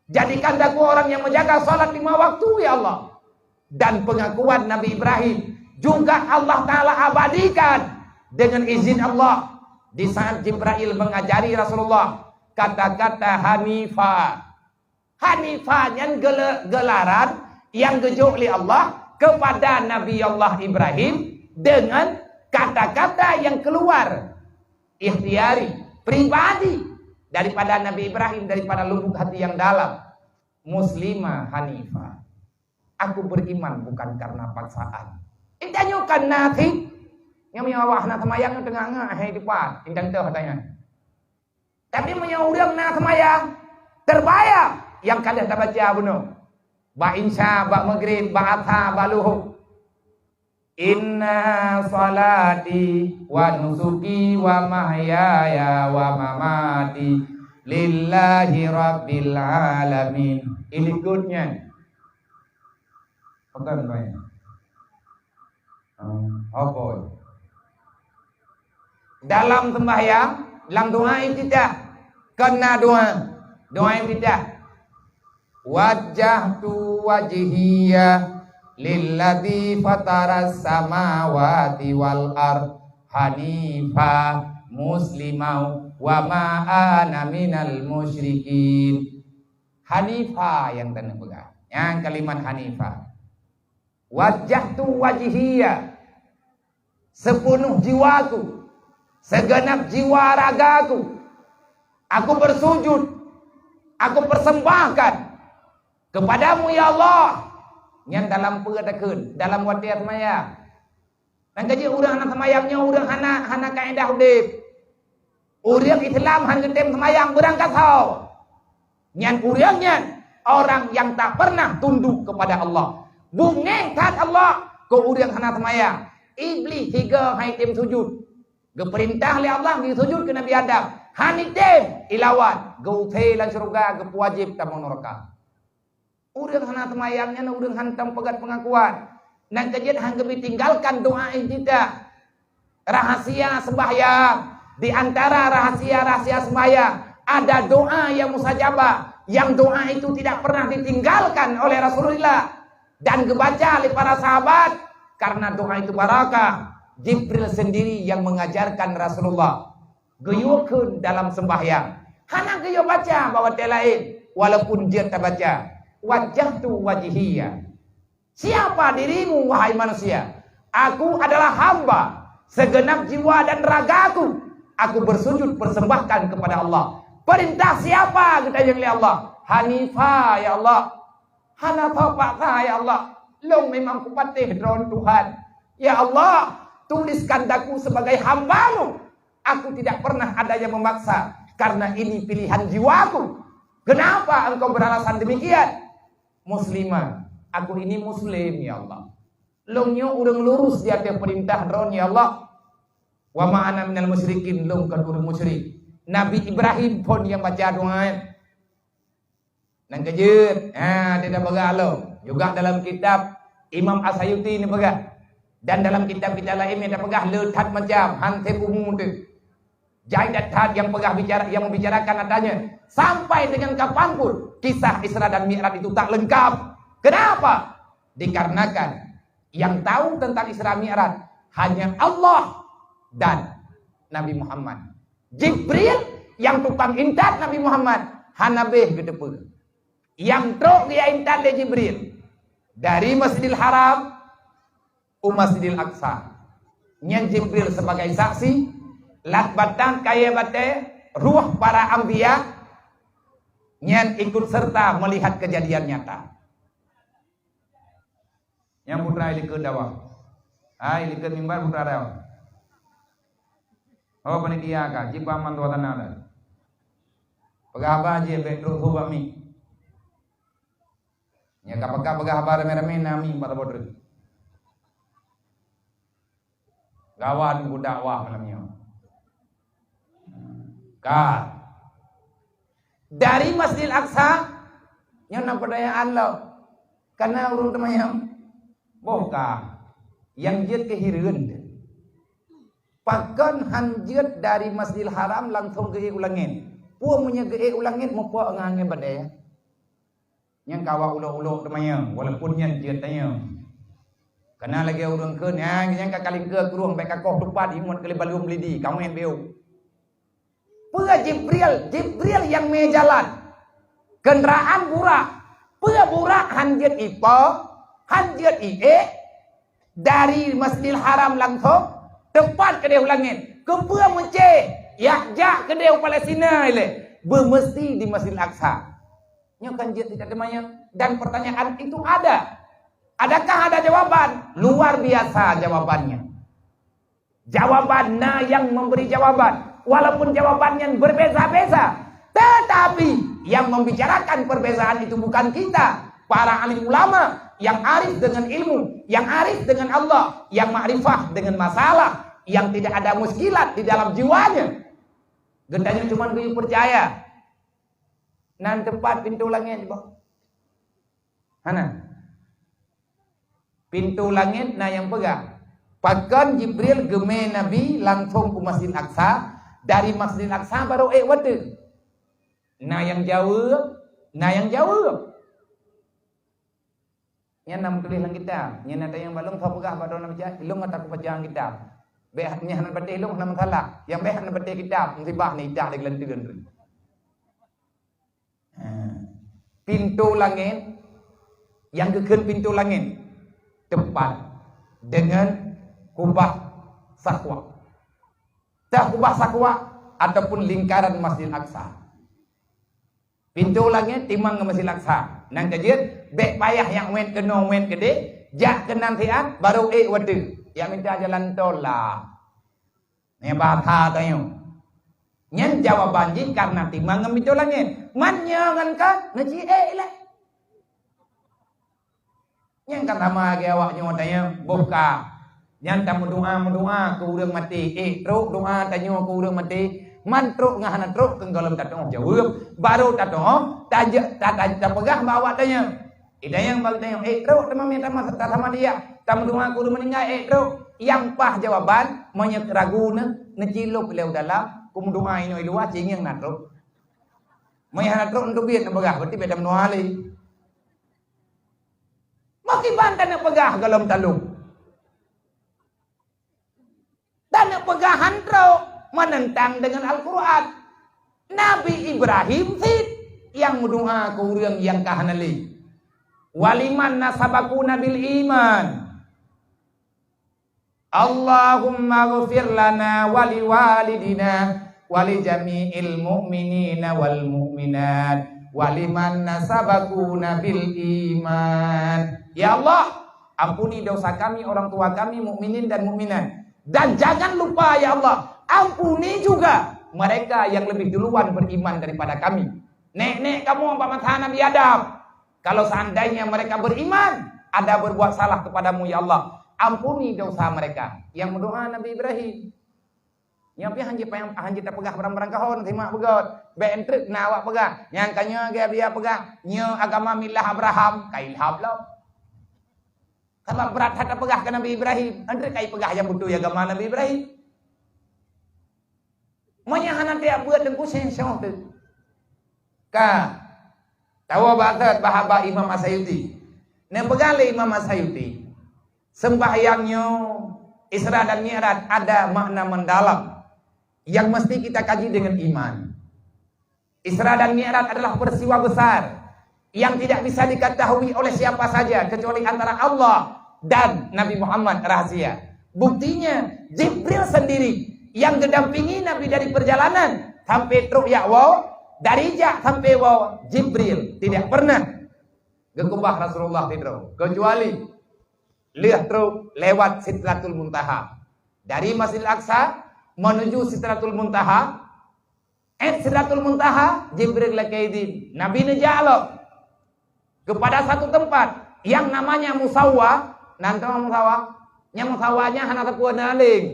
Jadikan aku orang yang menjaga salat lima waktu, ya Allah. Dan pengakuan Nabi Ibrahim juga Allah Ta'ala abadikan dengan izin Allah. Di saat Jibril mengajari Rasulullah kata-kata Hanifa. Hanifa nyan gele-, gelaran yang geujok lé Allah kepada Nabi Allah Ibrahim dengan kata-kata yang keluar ikhtiari, pribadi daripada Nabi Ibrahim, daripada lubuk hati yang dalam. Muslimah Hanifah. Aku beriman bukan karena paksaan. Intanyoe kan na cit. Nyang meunyoe awak hana seumayang teungoh ngak hai dipat. Intan teuh tanya. Tapi meunyoe ureuëng na seumayang, terbayang nyang ka lheueh tabaca bunoe. Bak Isya, bak Maghrib, bak Asar, bak Luhur. "Inna salati wa nusuki wa mahyaya wa mamati lillahi rabbil alamin." Ilikutnya. Pegang banyak. Hmm, apa? Dalam sembahyang, dalam doa iftitah, kena doa. Doa iftitah. "Wajjahtu wajhiya lilladzi fataras samawati wal ard hanifa muslimau wa ma ana minal musyrikin." Hanifa nyang taneuk peugah. Nyang kalimat Hanifa. "Wajjahtu wajhiya," sepenuh jiwaku, segenap jiwa ragaku, aku bersujud, aku persembahkan kepada-Mu, ya Allah. Nyan dalam peue takheun, dalam watée seumayang. Nyang ka jeuet ureuëng hana seumayang nyoe ureuëng hana, hana kaedah udeb. Ureuëng Islam hana geutem seumayang beurangkasoe. Nyan ureuëng nyan orang yang tak pernah tunduk kepada Allah. Beungéh that Allah keu ureuëng hana seumayang. Iblih sigoe han item sujud. Geupeurintah lé Allah geusujud keu Nabi Adam. Han item, ilawan. Geuusé lam syeuruga, geupeuwajéb tamong neuraka. Ureuëng hana seumayang nyan ureuëng hantom peugét peungakuan. Nyang keujeuet han geubi tinggalkan doa iftitah. Rahasia sembahyang, di antara rahasia-rahasia sembahyang, ada doa yang mustajabah, yang doa itu tidak pernah ditinggalkan oleh Rasulullah dan geubaca oleh para sahabat, karena doa itu barakah. Jibril sendiri yang mengajarkan Rasulullah. Geuyue kheun dalam sembahyang. Hana geuyue baca bak watée laén, walaupun jeuet tabaca. "Wajjahtu wajhiya." Siapa dirimu, wahai manusia? Aku adalah hamba, segenap jiwa dan ragaku. Aku bersujud persembahkan kepada Allah. Perintah siapa geutanyong lé Allah? Hanifa, ya Allah. Hana teuh paksa, ya Allah. Lôn memang kupatéh droen Tuhan. Ya Allah, tuliskan daku sebagai hamba-Mu. Aku tidak pernah ada yang memaksa, karena ini pilihan jiwaku. Kenapa engkau beralasan demikian? Muslimah, aku ini muslim, ya Allah. Lôn nyoe ureuëng lurus di ateueh peurintah droen, ya Allah. Wa ma ana minal musyrikin, lôn kon ureuëng musyrik. Nabi Ibrahim phon nyang baca doa. Nyang keujeuet, ha, dia dah peugah lom. Juga dalam kitab Imam As-Sayuti ni peugah. Dan dalam kitab-kitab laén dia peugah le that macam, han teupeue teuh. Jai that-that yang peugah bicara, yang membicarakan adanya. Sampai dengan kapanpun, kisah Isra dan Mi'raj itu tak lengkap. Kenapa? Dikarenakan yang tahu tentang Isra Mi'raj hanya Allah dan Nabi Muhammad. Jibril yang tukang intat Nabi Muhammad hana beh geuteupeue. Yang trok geujak intat lé Jibril dari Masjidil Haram u Masjidil Aqsa. Nyan Jibril sebagai saksi, lat batang kayée batée, ruh para anbiya nyan ikut serta melihat kejadian nyata. Nyang putra ilikot dawa. Hai, ilikot mimbar putra dawa. Oh, panitia ka, jipaman tuan tanah dah. Peugah haba jih, bèk trok su bak mi. Nyang ka peugah, peugah haba ramé-ramé, na mi bak saboh treuk. Gawan ku dakwah malam nyoe. Ka. Dari Masjidil Aqsa, nyoe na peutanyaan lom. Kana ureueng teumanyong? Boh ka. Nyang jeuet keu hireuen. Pakon han jeuet dari Masjidil Haram langsong geuék u langét? Peue meunyoe geuék u langét meuphok ngon angén badée? Nyang ka awak ulok-ulok teumanyong, walaupun nyan jeuet tanyong. Kana lagée ureueng kheun, "Nyan, nyan ka kalingkeu krueng, bèk kakoh tupat, ingat keu lé balum lidi, kawen biôh." Peue Jibril? Jibril nyang mé jalan. Kendaraan Burak. Peue Burak han jeuet ipo, han jeuet iék, dari Masjidil Haram langsong, teupat keudeh u langét. Keupeue meucé, jak-jak keudeh u Palestina ilée, beumeusti di Masjidil Aqsa. Nyoe kan jeuet tidak teumanyong. Dan pertanyaan itu ada. Adakah ada jawaban? Luar biasa jawabannya. Jawaban na yang memberi jawaban. Walaupun jawaban nyan berbeza-beza. Tetapi yang membicarakan perbezaan itu bukan kita. Para alim ulama yang arif dengan ilmu, yang arif dengan Allah, yang makrifah dengan masalah, yang tidak ada muskilat di dalam jiwanya. Geutanyoe cuma geuyue percaya. Nan teupat pintoe langét bah. Hana. Pintoe langét na nyang peugah. Pakon Jibril geumé Nabi langsong u Masjid Aqsa, dari Masjid Aqsa baru ék watée. Na nyang jaweueb, na nyang jaweueb. Nyan na meutuléh lam kitab. Nyan na tanyong bak lôn, soe peugah bak droeneuh baca, lôn ata kubaca lam kitab. Bèk nyan hana patéh lôn, hana masalah. Nyang bèk hana patéh kitab, musibah ni idah lé geulanteuen. Ha. Pintoe langét, nyang geukheun pintoe langét, teupat deungon kubah Saqwa. Tah kubah Saqwa ataupun lingkaran Masjid Aqsa. Pintoe langét timang ngon Masjid Aqsa. Nyang keujeuet, bèk payah nyang uet keunoe uet keudeh, jak keunan siat, baru ék watée. Jak mita jalan tol lah. Nyan bahasa tanyoe. Nyan jawaban jih karena timang ngon pintoe langét. Man nyoe ngon kon, neuci ék lé. Nyang ka sama lagée awak nyoe tanyoe, boh ka. Nyan tameudoa-meudoa keu ureuëng maté. Ék trok doa tanyoe keu ureuëng maté. Man trok ngon hana trok keu gohlom tateuoh jaweueb. Barô tateuoh, taje-, ta-, ta-, tapeugah bak awak tanyoe. Idayang bak tanyoe, ék trok teuma mita sama dia. Tameudoa keu ureuëng meuninggai, ék trok. Nyang paih jawaban, meunyoe ragu neuh, neucilop lé u dalam, kumeudoa inoe i luwa, cingieng na trok. Meunyoe hana trok, neubiet neupeugah, berarti bèk tameudoa lé. Meukiban taneuk peugah gohlom talop. Taneuk peugah han trok, meunentang deungon Al-Qur'an. Nabi Ibrahim cit nyang meudoa keu ureuëng nyang ka hana lé. "Waliman nasabakuna bil iman." "Allahumma ghfir lana wa liwalidina wa li jami'il mu'minina wal mu'minat wa liman nasabakuna bil iman." Ya Allah, ampuni dosa kami, orang tua kami, mukminin dan mukminat. Dan jangan lupa, ya Allah, ampuni juga mereka yang lebih duluan beriman daripada kami. Nek-nek kamoe bak masa Nabi Adam, kalau seandainya mereka beriman, ada berbuat salah kepadamu, ya Allah, ampuni dosa mereka. Nyang meudoa Nabi Ibrahim. Nyoe pih hanjeuet payah, hanjeuet tapeugah barang-barang kahon, simak beugöt. Bèk enteuk na awak peugah. Nyang ka nyoe gaya dia peugah, nyoe agama milah Abraham, ka ilham lom. Sabab brat that tapeugah keu Nabi Ibrahim. Enteuk ka ipeugah nyang beutôi agama Nabi Ibrahim. Meunyoe hana tiep buet teungku sensor tu. Ka. Tawoe bak that bahaba Imam As-Sayuti. Neupeugah lé Imam As-Sayuti, sembahyang nyoe Isra dan Mi'raj ada makna mendalam yang mesti kita kaji dengan iman. Isra dan Mi'raj adalah peristiwa besar yang tidak bisa diketahui oleh siapa saja kecuali antara Allah dan Nabi Muhammad, rahasia. Buktinya, Jibril sendiri yang gedampingi Nabi dari perjalanan sampai trok jak woe, dari jak sampai woe, Jibril tidak pernah geukeubah Rasulullah sidroe, kecuali lheueh trok lewat Sidratul Muntaha. Dari Masjidil Aqsa menuju Sidratul Muntaha, eh, Sidratul Muntaha, Jibril lakèe idhin. Nabi neujak lom kepada satu tempat yang namanya Musawwa. Nan teuma Musawwa? Nyang Musawwa nyan hana sapeue na leng.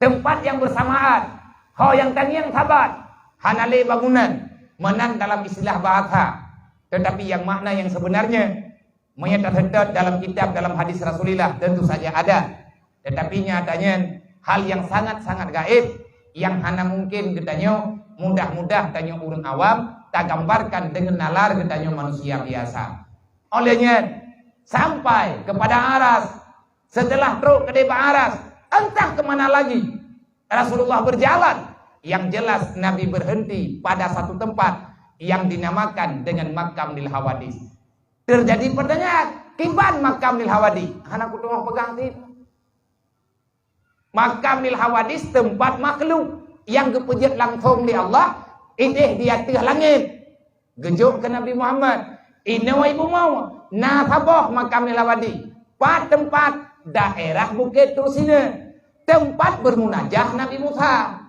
Tempat yang bersamaan, ho nyang tangieng saban, hana lé bangunan, meunan dalam istilah bahasa. Tetapi yang makna yang sebenarnya, meunyoe taseutôt dalam kitab, dalam hadis Rasulullah, tentu saja ada. Tetapi nyatanya, hal yang sangat-sangat gaib, yang hana mungkin geutanyoe, mudah-mudah tanyoe ureueng awam, tagambarkan deungon nalar geutanyoe manusia biasa. Oleh nyan, sampai kepada Aras, setelah trok keudéh bak Aras, entah ke mana lagi Rasulullah berjalan. Yang jelas, Nabi berhenti pada satu tempat yang dinamakan dengan Makam Lil Hawadis. Terjadi pertanyaan, "Kiban Makam Lil Hawadis?" Hana kutu'oh peugah cit. Makam Lil Hawadis teumpat makhluk nyang geupeujeuet langsong lé Allah, idéh di ateueh langét. Geujok keu Nabi Muhammad, "Inoe i bumoe na saboh Makam Lil Hawadis, pat teumpat daerah Bukét Tursina, teumpat bermunajah Nabi Musa."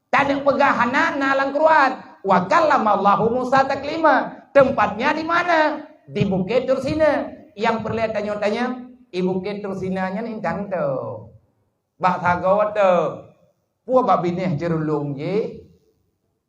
Taneuk peugah hana na lam Quran, "Wa kallamallahu Musa taklima." Tempatnya di mana? Di Bukét Tursina. Nyang peureulèe tanyoe tanyong, i Bukét Tursina nyan intan teuh. Bak sagoe teuh. Peue bak binéh jeurulông jih,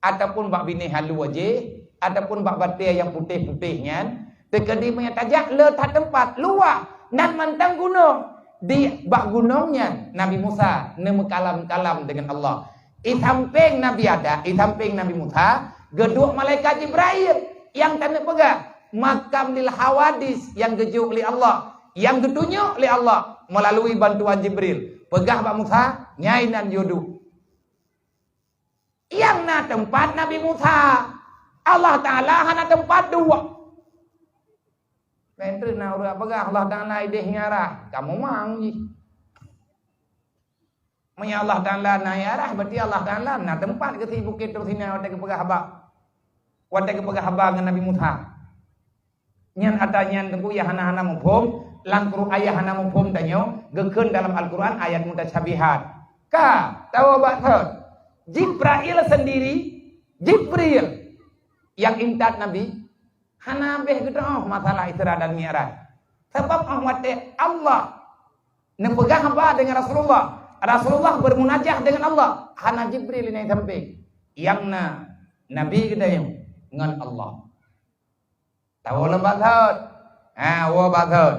ataupun bak binéh alue jih, ataupun bak batèe nyang putéh-putéh nyan, teukeudi meunyo tajak le that teumpat, luwah, nan mantong gunong. Di bak gunong nyan, Nabi Musa neumeukalam-kalam deungon Allah. I sampéng Nabi Adam, i sampéng Nabi Musa, geuduek malaikat Jibril nyang taneuk peugah, Makam Lil Hawadis nyang geujok lé Allah, nyang geutunyok lé Allah meulalui bantuan Jibril. Peugah bak Musa, "Nyan inan yue duek." Nyang na teumpat Nabi Musa. Allah Taala hana teumpat duek. Laén treuk na ureueng peugah Allah Taala idéh ngon arah, kamoe mang jih. Meunyo Allah Taala na i arah, berarti Allah Taala na teumpat geusi Bukét Tursina watèe geupeugah haba. Watèe geupeugah haba ngon Nabi Musa. Nyan ata nyan teungku nyang hana-hana muphom, lam Quran nyang hana muphom tanyoe, geukheun dalam Al-Quran ayat mutasyabihat. Ka, tawoe bak thon. Jibril sendiri, Jibril nyang intat Nabi, hana habéh geutu'oh masalah Isra dan Mi'raj. Sabab 'oh watèe Allah neupeugah haba deungon Rasulullah, Rasulullah bermunajah deungon Allah, hana Jibril nyang sampéng. Nyang na Nabi geutanyoe ngon Allah. Tawoe lom bak thon. Ha, woe bak thon.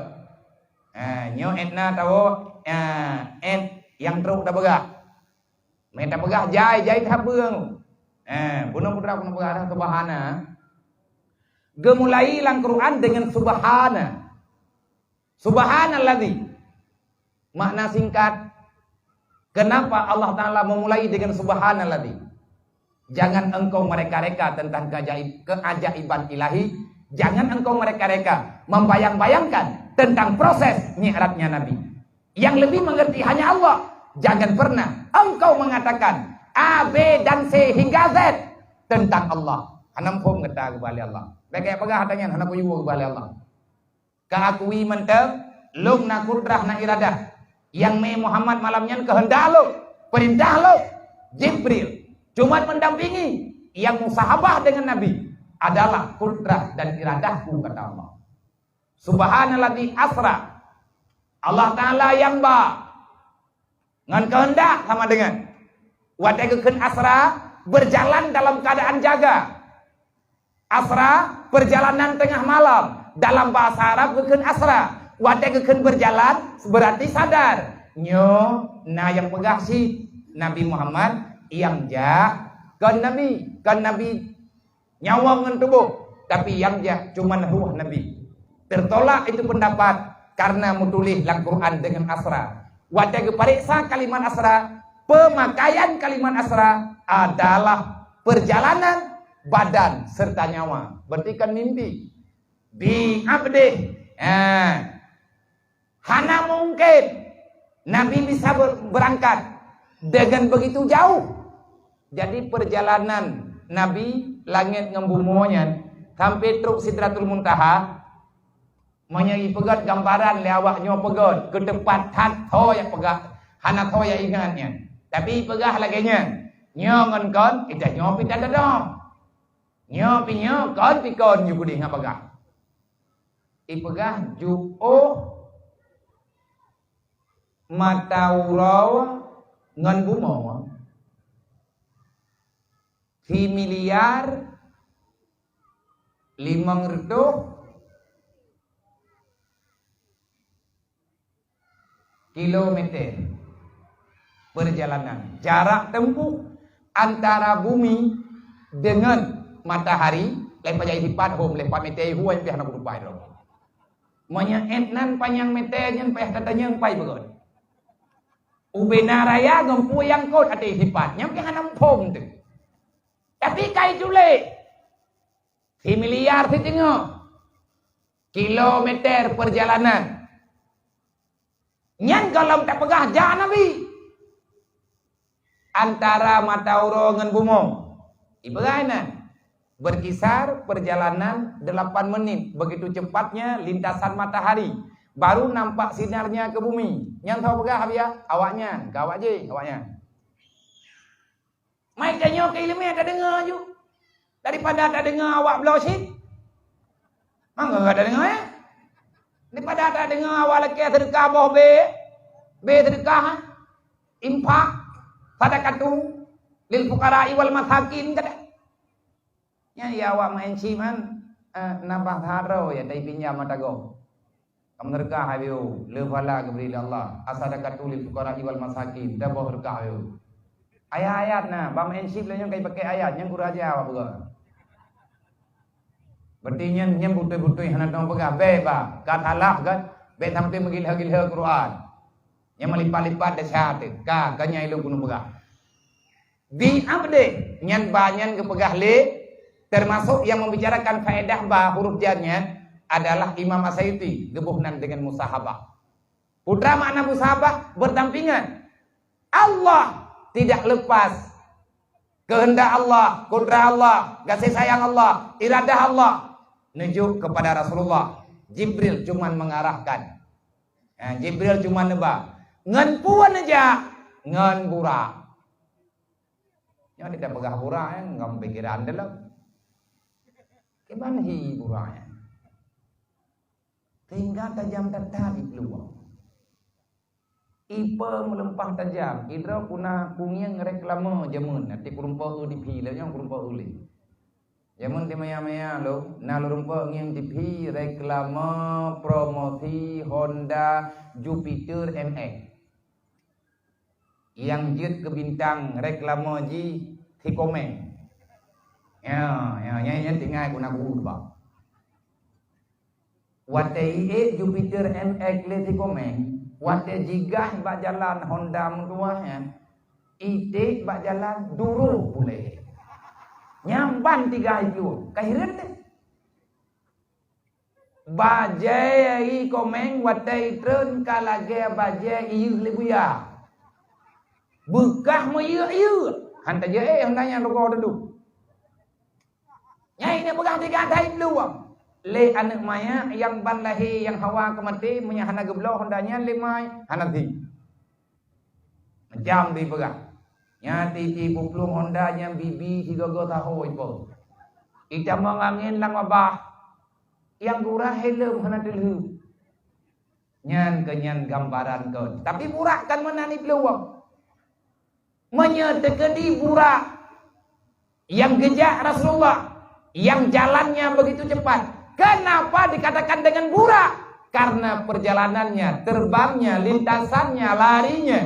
Ha, nyoe èt na tawoe, ha, èt nyang trok tapeugah. Meunan tapeugah jai, jai that beueng. Ha, bunoe putra keuneuk peugah dah subhana. Geumulai lam Quran deungon subhana. Subhanalladzi. Makna singkat, kenapa Allah Taala memulai dengan subhanalladzi? Jangan engkau mereka-reka tentang keajaib-, keajaiban ilahi. Jangan engkau mereka-reka membayang-bayangkan tentang proses mi'rajnya Nabi. Yang lebih mengerti hanya Allah. Jangan pernah engkau mengatakan A, B, dan C hingga Z tentang Allah. Hana muphom gata keubah lé Allah. Bèk kajak peugah ata nyan, hana kuyue keubah lé Allah. Ka akui mantong, lôn na kudrah, na iradah. Nyang mé Muhammad malam nyan keuheundak lôn, peurintah lôn, Jibril. Cuma mendampingi, nyang musahabah deungon Nabi adalah kudrah dan iradahku, kata Allah. Subhanalladzi asra. Allah Taala nyang ba ngon keuheundak sama dengan. Watée geukheun asra, berjalan dalam keadaan jaga. Asra, perjalanan tengah malam. Dalam bahasa Arab geukheun asra. Watée geukheun berjalan, berarti sadar. Nyoe na nyang peugah cit, Nabi Muhammad nyang jak kon nabi, kon nabi nyawa ngon tuboh, tapi nyang jak cuman ruh nabi. Tertolak itu pendapat karena meutuléh lam Quran dengan asra. Watée geupareksa kalimat asra, pemakaian kalimat asra adalah perjalanan badan serta nyawa. Berarti kan mimpi. Bi abdih. Ha. Hana mungkin Nabi bisa ber-, berangkat dengan begitu jauh. Jadi perjalanan Nabi langét ngon bumoe nyan sampai trok Sidratul Muntaha, meunyoe ipeugét gambaran lé awak nyoe peugét, keu teumpat that tho nyang peugah, hana tho nyang ingat nyan. Tapi ipeugah lagée nyan, nyoe ngon kon, ita nyoe pih ita dodong. Nyoe pih nyoe, kon pih kon, nyoe keudeh ngon peugah. Ipeugah jiôh mata uroe ngon bumoe. Similiar limong reutôh kilometer perjalanan, jarak tempuh antara bumi dengan matahari, lé pajan sipat hom, lé pat meter hu, pih hana kutupai droe. Meunyoe ét nan panyang meter nyan payah tatanyong pai beugôt. Ubena raya ngon peue nyang kot até sipat, nyan pih hana muphom teuh. Tapi kai culek, similiar siteungoh kilometer perjalanan. Nyan gohlom tapeugah jak Nabi. Antara mata uroe ngon bumoe, ibarat nan, berkisar perjalanan delapan menit. Begitu cepatnya lintasan matahari, baru nampak sinarnya ke bumi. Nyan soe peugah, Abiya? Awaknyan, ka awak jih, awaknyan. Mai tanyoe keu ileumèe tadeungoe ju, daripada tadeungoe awak bloe cit. Mangat tadeungoe, eh? Daripada tadeungoe awak lakèe seudeukah boh bèe, bèe seudeukah, infak, sadaqatu lil fuqara'i wal masakin, kata. Nyan ya awak maén cit man, eh, nabah saro ya tai pinjam mata gob. Kamoe seudeukah hai biu, le pahala geubri lé Allah. As-sadaqatu lil fuqara'i wal masakin, taboh seudeukah hai biu. Ayat-ayat na, bak maén cit lé nyoe ka ipakè ayat, nyan gura aja awak peugah. Berarti nyan, nyan beutôi-beutôi hana teupeugah, bèk bah, ka salah kan, bèk sampoe meugilhö-gilhö Quran. Nyan meulipat-lipat desya teuh, ka, ka nyan ilôn keuneuk peugah. Bi abdih, nyan ba nyan geupeugah lé, termasuk yang membicarakan faedah ba huruf jar nyan adalah Imam As-Sayuti, geuboh nan dengan musahabah. Peue makna musahabah? Berdampingan. Allah tidak lepas keuheundak Allah, kudrat Allah, gaséh sayang Allah, iradah Allah neujok kepada Rasulullah. Jibril cuman mengarahkan. Ha, Jibril cuman neuba. Ngon peue neujak? Ngon Burak. Nyoe tapeugah Burak nyan ngon pikiran dalam. Kiban hi Burak nyan. Sehingga tajam that-that peuluwang. Ipe meuleumpah tajam, sidroe puna kungieng reklame jameun, até kureumpok eu di phi, lheueh nyan kureumpok eu lé. Jameun di maya-maya lôn, na lôn rumpok ngieng di phi reklame promosi Honda Jupiter M X. Nyang jeuet keu bintang reklame jih si Komeng. Ya, ya, nyan, nyan tinggai guna guru bah. Watèe iék Jupiter M X lé si Komeng, watèe jigaih bak jalan Honda meutuwah nyan, iték bak jalan duroh puléh. Nyan ban tiga ipiôh, ka hireuen teuh. Bajèe i Komeng watèe itreun ka lagèe bajèe iyeuh lé buya. Beukah meuyeuek-yeuek, han tajeuet éh Honda nyan rukok teudong. Nyan ineuk peugah tiga that ipiôh. Lé aneuk manyak nyang ban lahé nyang hawa keu maté, meunyo hana geubloe Honda nyan lé mai, hana sih. Macam dipeugah. Nyan titi peuplueng Honda nyan bibi sigoe-goe saho ipo. Itamong angén lam babah. Nyang gura helm hana teulheueh. Nyan keu nyan gambaran kon. Tapi Burak kan meunan ipiôh. Meunyoe teukeudi Burak yang geujak Rasulullah, yang jalannya begitu cepat, kenapa dikatakan dengan Burak? Karena perjalanannya, terbangnya, lintasannya, larinya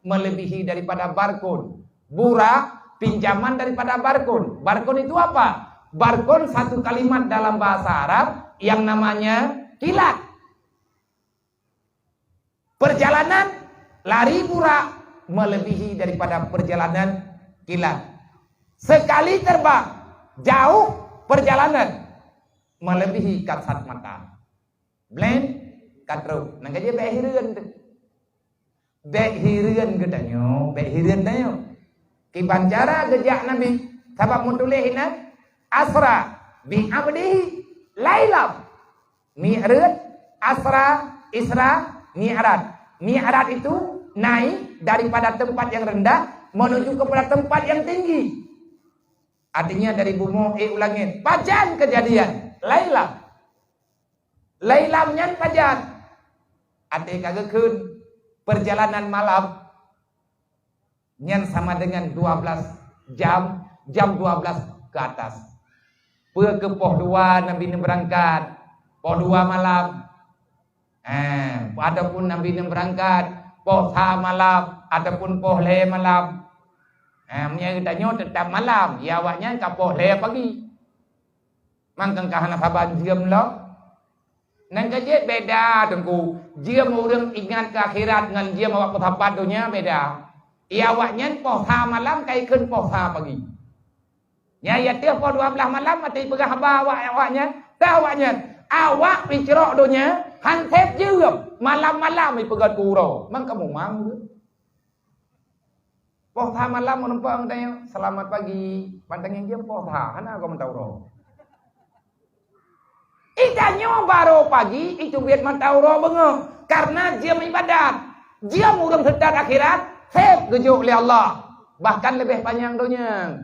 melebihi daripada barkun. Burak pinjaman daripada barkun. Barkun itu apa? Barkun satu kalimat dalam bahasa Arab yang namanya kilat. Perjalanan lari Burak melebihi daripada perjalanan kilat. Sekali terbang, jauh perjalanan melebihi kasat mata. Blen ka trok. Nyang ka jeuet bèk hireuen teuh. Bèk hireuen geutanyoe, bèk hireuen tanyoe. Kiban cara geujak Nabi, sabab meutuléh inan, "Asra bi abdihi lailam." Mi'raj, asra, isra, mi'raj. Mi'raj itu naik daripada tempat yang rendah menuju kepada tempat yang tinggi. Artinya dari bumoe ék u langét. Pajan keujadian? Lailam. Lailam nyan pajan? Até ka geukheun, perjalanan malam nyan sama dengan dua belas jam, jam dua belas ke atas. Peue keu poh dua Nabi neubeurangkat, poh dua malam. Eh, ataupun Nabi neubeurangkat poh sa malam ataupun poh lhèe malam. Eh, meunyo geutanyoe teutap malam, ya awaknyan ka poh lhèe pagi. Mangkang ka hana saban jeuem lom. Nyang ka jeuet beda, Teungku. Jeuem ureueng ingat keu akhirat ngon jeuem awak peusapat donya beda. Ya awaknyan poh sa malam ka ikheun poh sa pagi. Nyan, ya teuh poh dua belas malam, até peugah haba awak, awaknyan. Teuh awaknyan, awak picrok donya, han sép jeuem, malam-malam ipeugöt keu uroe. Mang kamoe mang ureueng. Poh sa malam meureumpok ngon tanyoe, "Selamat pagi." Ban tangieng jeuem poh sa, hana goe mata uroe. Itanyoe barô pagi, iteubiet mata uroe beungoh, karena jeuem ibadat. Jeuem ureueng seutat akhirat, sép geujok lé Allah, bahkan leubeh panyang donya.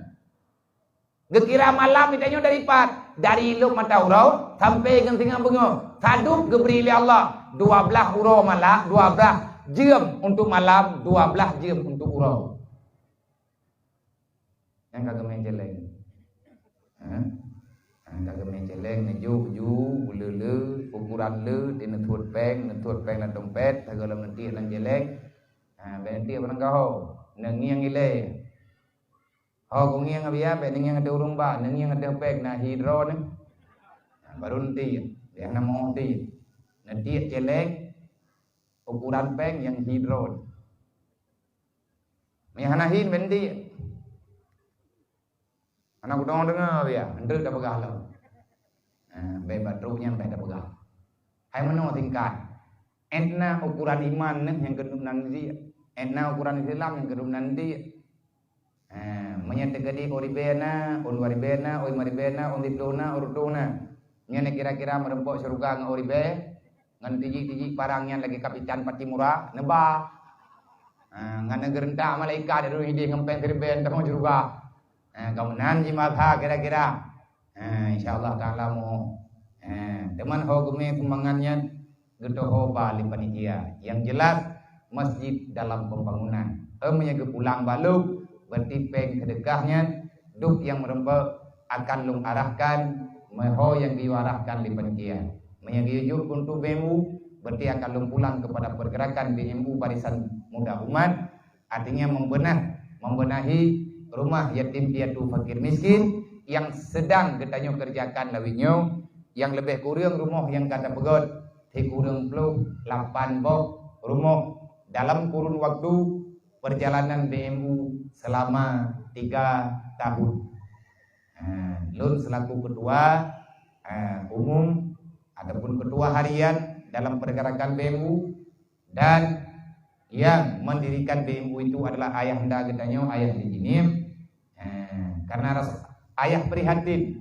Geukira malam itanyoe dari pat, dari ilop mata uroe sampoe ngon singoh beungoh, sadub geubri lé Allah dua blaih uroe malam, dua blaih jeuem untuk malam, dua blaih jeuem untuk uroe. Nyang ka geumè cèlèng. Ha? Nyang ka geumè cèlèng, neujok ju, buleue le, ukuran le, di neuthot pèng, neuthot pèng lam dompet, sagoe lom neutiek lam cèlèng. Ha, bèk neutiek barang gaho. Neungieng ilèe. Ho geungieng biasa, bèk neungieng ateueh ureueng ba, neungieng ateueh pèng na hi droeneuh. Nah, baru neutiek, bèk hana meu'oh tiek. Neutiek cèlèng ukuran pèng nyang hi droeneuh. Meunyo hana hi, bèk neutiek. Hana kudeungoe-deungoe biasa, eunteuk tapeugah lom. Nah, bèk bak trok nyan bèk tapeugah. Hai meunoe singkat. Ét na ukuran iman nyan nyang keuneuk nan di. Ét na ukuran Islam nyang keuneuk nan di. Ha, meunyoe teukeudi ôn ribèe na, ôn dua ribèe na, ôn limong ribèe na, ôn siplôh na, ôn reutôh na. Nyan kira-kira meureumpok syeuruga ngon ôn ribèe, ngon tijik-tijik parang nyan lagèe kapitan Pattimura, neuba. Ha, ngon neugeureuntak malaikat di droe hideh ngon pèng siribèe teuh syeuruga. Ha, ka meunan jimasa kira-kira. Ha, insya Allah taala mo. Ha, teuma ho geumè sumbangan nyan geutoho ba lé panitia. Yang jelas, masjid dalam pembangunan. Em, nyang geupulang bak lôn, berarti pèng seudeukah nyan, dub nyang meureumpok akan lôn arahkan, meuho nyang geuyue arahkan lé panitia. Meunyo geuyue jok untuk B M U, berarti akan lôn pulang kepada pergerakan B M U Barisan Muda Umat. Artinya membenah, membenahi rumah yatim piatu fakir miskin yang sedang geutanyoe kerjakan lawét nyoe, yang lebih kurang rumoh nyang ka tapeugöt sikureueng ploh lapan boh rumoh dalam kurun waktu perjalanan B M U selama tiga tahun. Ha, lôn selaku ketua, ha, umum ataupun ketua harian dalam pergerakan B M U, dan yang mendirikan B M U itu adalah ayahanda geutanyoe, Ayah Haji Jeunieb. Eh, karena ras-, Ayah prihatin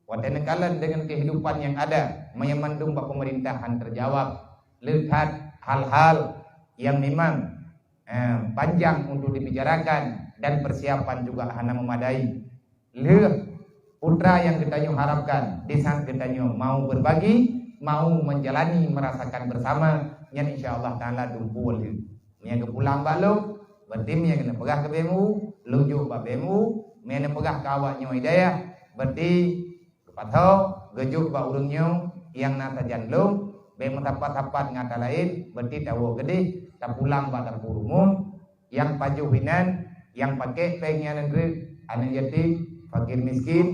watèe neukalon dengan kehidupan yang ada, meunyo mandum bak pemerintah han terjawab, le that hal-hal yang memang, eh, panjang untuk dibicarakan dan persiapan juga hana memadai. Lheueh putra nyang geutanyoe harapkan, di saat geutanyoe mau berbagi, mau menjalani, merasakan bersama, nyan insya Allah taala dumpeue lheueh. Meunyo geupulang bak lôn, Berarti meunyoe keuneuk peugah keu B M U, lôn jok bak B M U, meunyoe neupeugah keu awak nyoe hidayah, berarti geupasoe, geujok bak ureuëng nyoe nyang na sajan lôn, bék meusapat-sapat ngon ata laén, berarti tawoe keudeh, tapulang bak dapur umum, nyang pajoh inan, nyang pakék péng nyan treuk, aneuëk yatim, fakir miskin,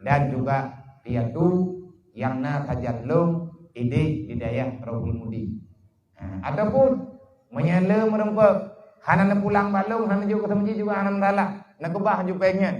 dan juga piatu nyang na sajan lôn idéh di dayah Rohul Mudi. Ha, ataupun meunyoe le meureumpok hana neupulang bak lôn, hana neujok keu teumeuji juga hana masalah, neukeubah ju péng nyan.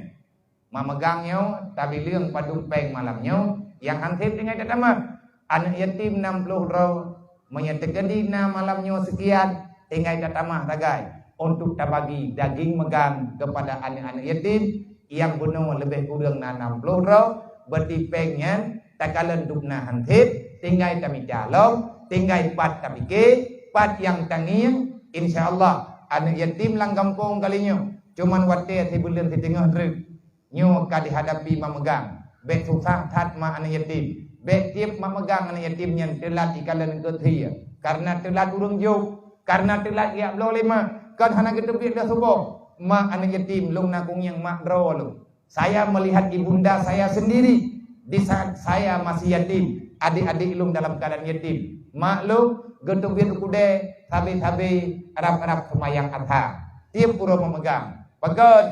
Mak meugang nyoe tabileueng padum péng malam nyoe nyang han sép tinggai tatamah. Aneuëk yatim nam ploh droe, meunyoe teukeudi na malam nyoe seukian, tinggai tatamah sagai untuk tabagi daging meugang keupada aneuëk-aneuëk yatim nyang bunoe leubeh kureueng na nam ploh droe, berarti péng nyan takalon dum na han sép, tinggai tamita lom, tinggai pat tapike, pat nyang tangieng, insya Allah aneuëk yatim lam gampông kali nyoe cuman watée sibuleuen siteungoh treuk. Nyoe ka dihadapi mak meugang. Bék susah that mak aneuëk yatim. Bék tieb mak meugang aneuëk yatim nyan teulat ikalon keu thie. Karena teulat ureuëng jok, karena teulat jak bloe lé mak, kon hana geuteubiet lé suboh. Mak aneuëk yatim, lôn na kunyang mak droe lôn. Saya melihat ibunda saya sendiri di saat saya masih yatim, adik-adik lôn dalam keadaan yatim. Mak lôn geuteubiet u keudée sabe-sabe rab-rab seumayang Adha. Tieb uroe mak meugang. Pakon?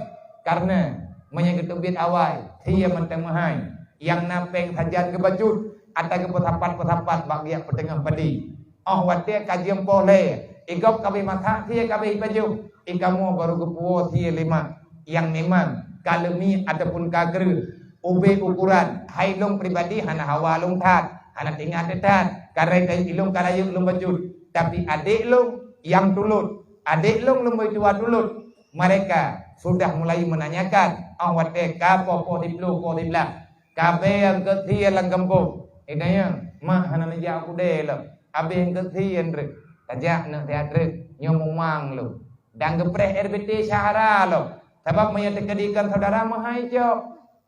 Karena meunyoe geuteubiet awai, thie mantong meuhai, nyang na péng sajan geubacut, ata geupeusapat-peusapat bak geujak peuteungoh padi. Óh watée ka jeuem poh lhée, igob ka abéh masak, thie ka abéh ipajoh, ikamoe barô geupuwoe thie lé mak nyang memang ka leumi ataupun ka kreueh. Ubé ukuran, hai lôn pribadi hana hawa lôn that, hana teuingat that, karena ilôn ka rayeuk lôn bacut. Tapi adék lôn nyang tulot, adék lôn lôn bacut tulot, mereka sudah mulai menanyakan, óh watée ka poh-poh siploh, poh siblaih, ka abéh nyang keu thie lam gampông. Itanya, mak hana neujak u keudée lom, abéh nyang keu thie treuk. Tajak neuk siat treuk, nyoe mumang lôn. Dan geupreh R B T syahara lom. Sabab meunyoe teukeudi kon saudara meuhai cok,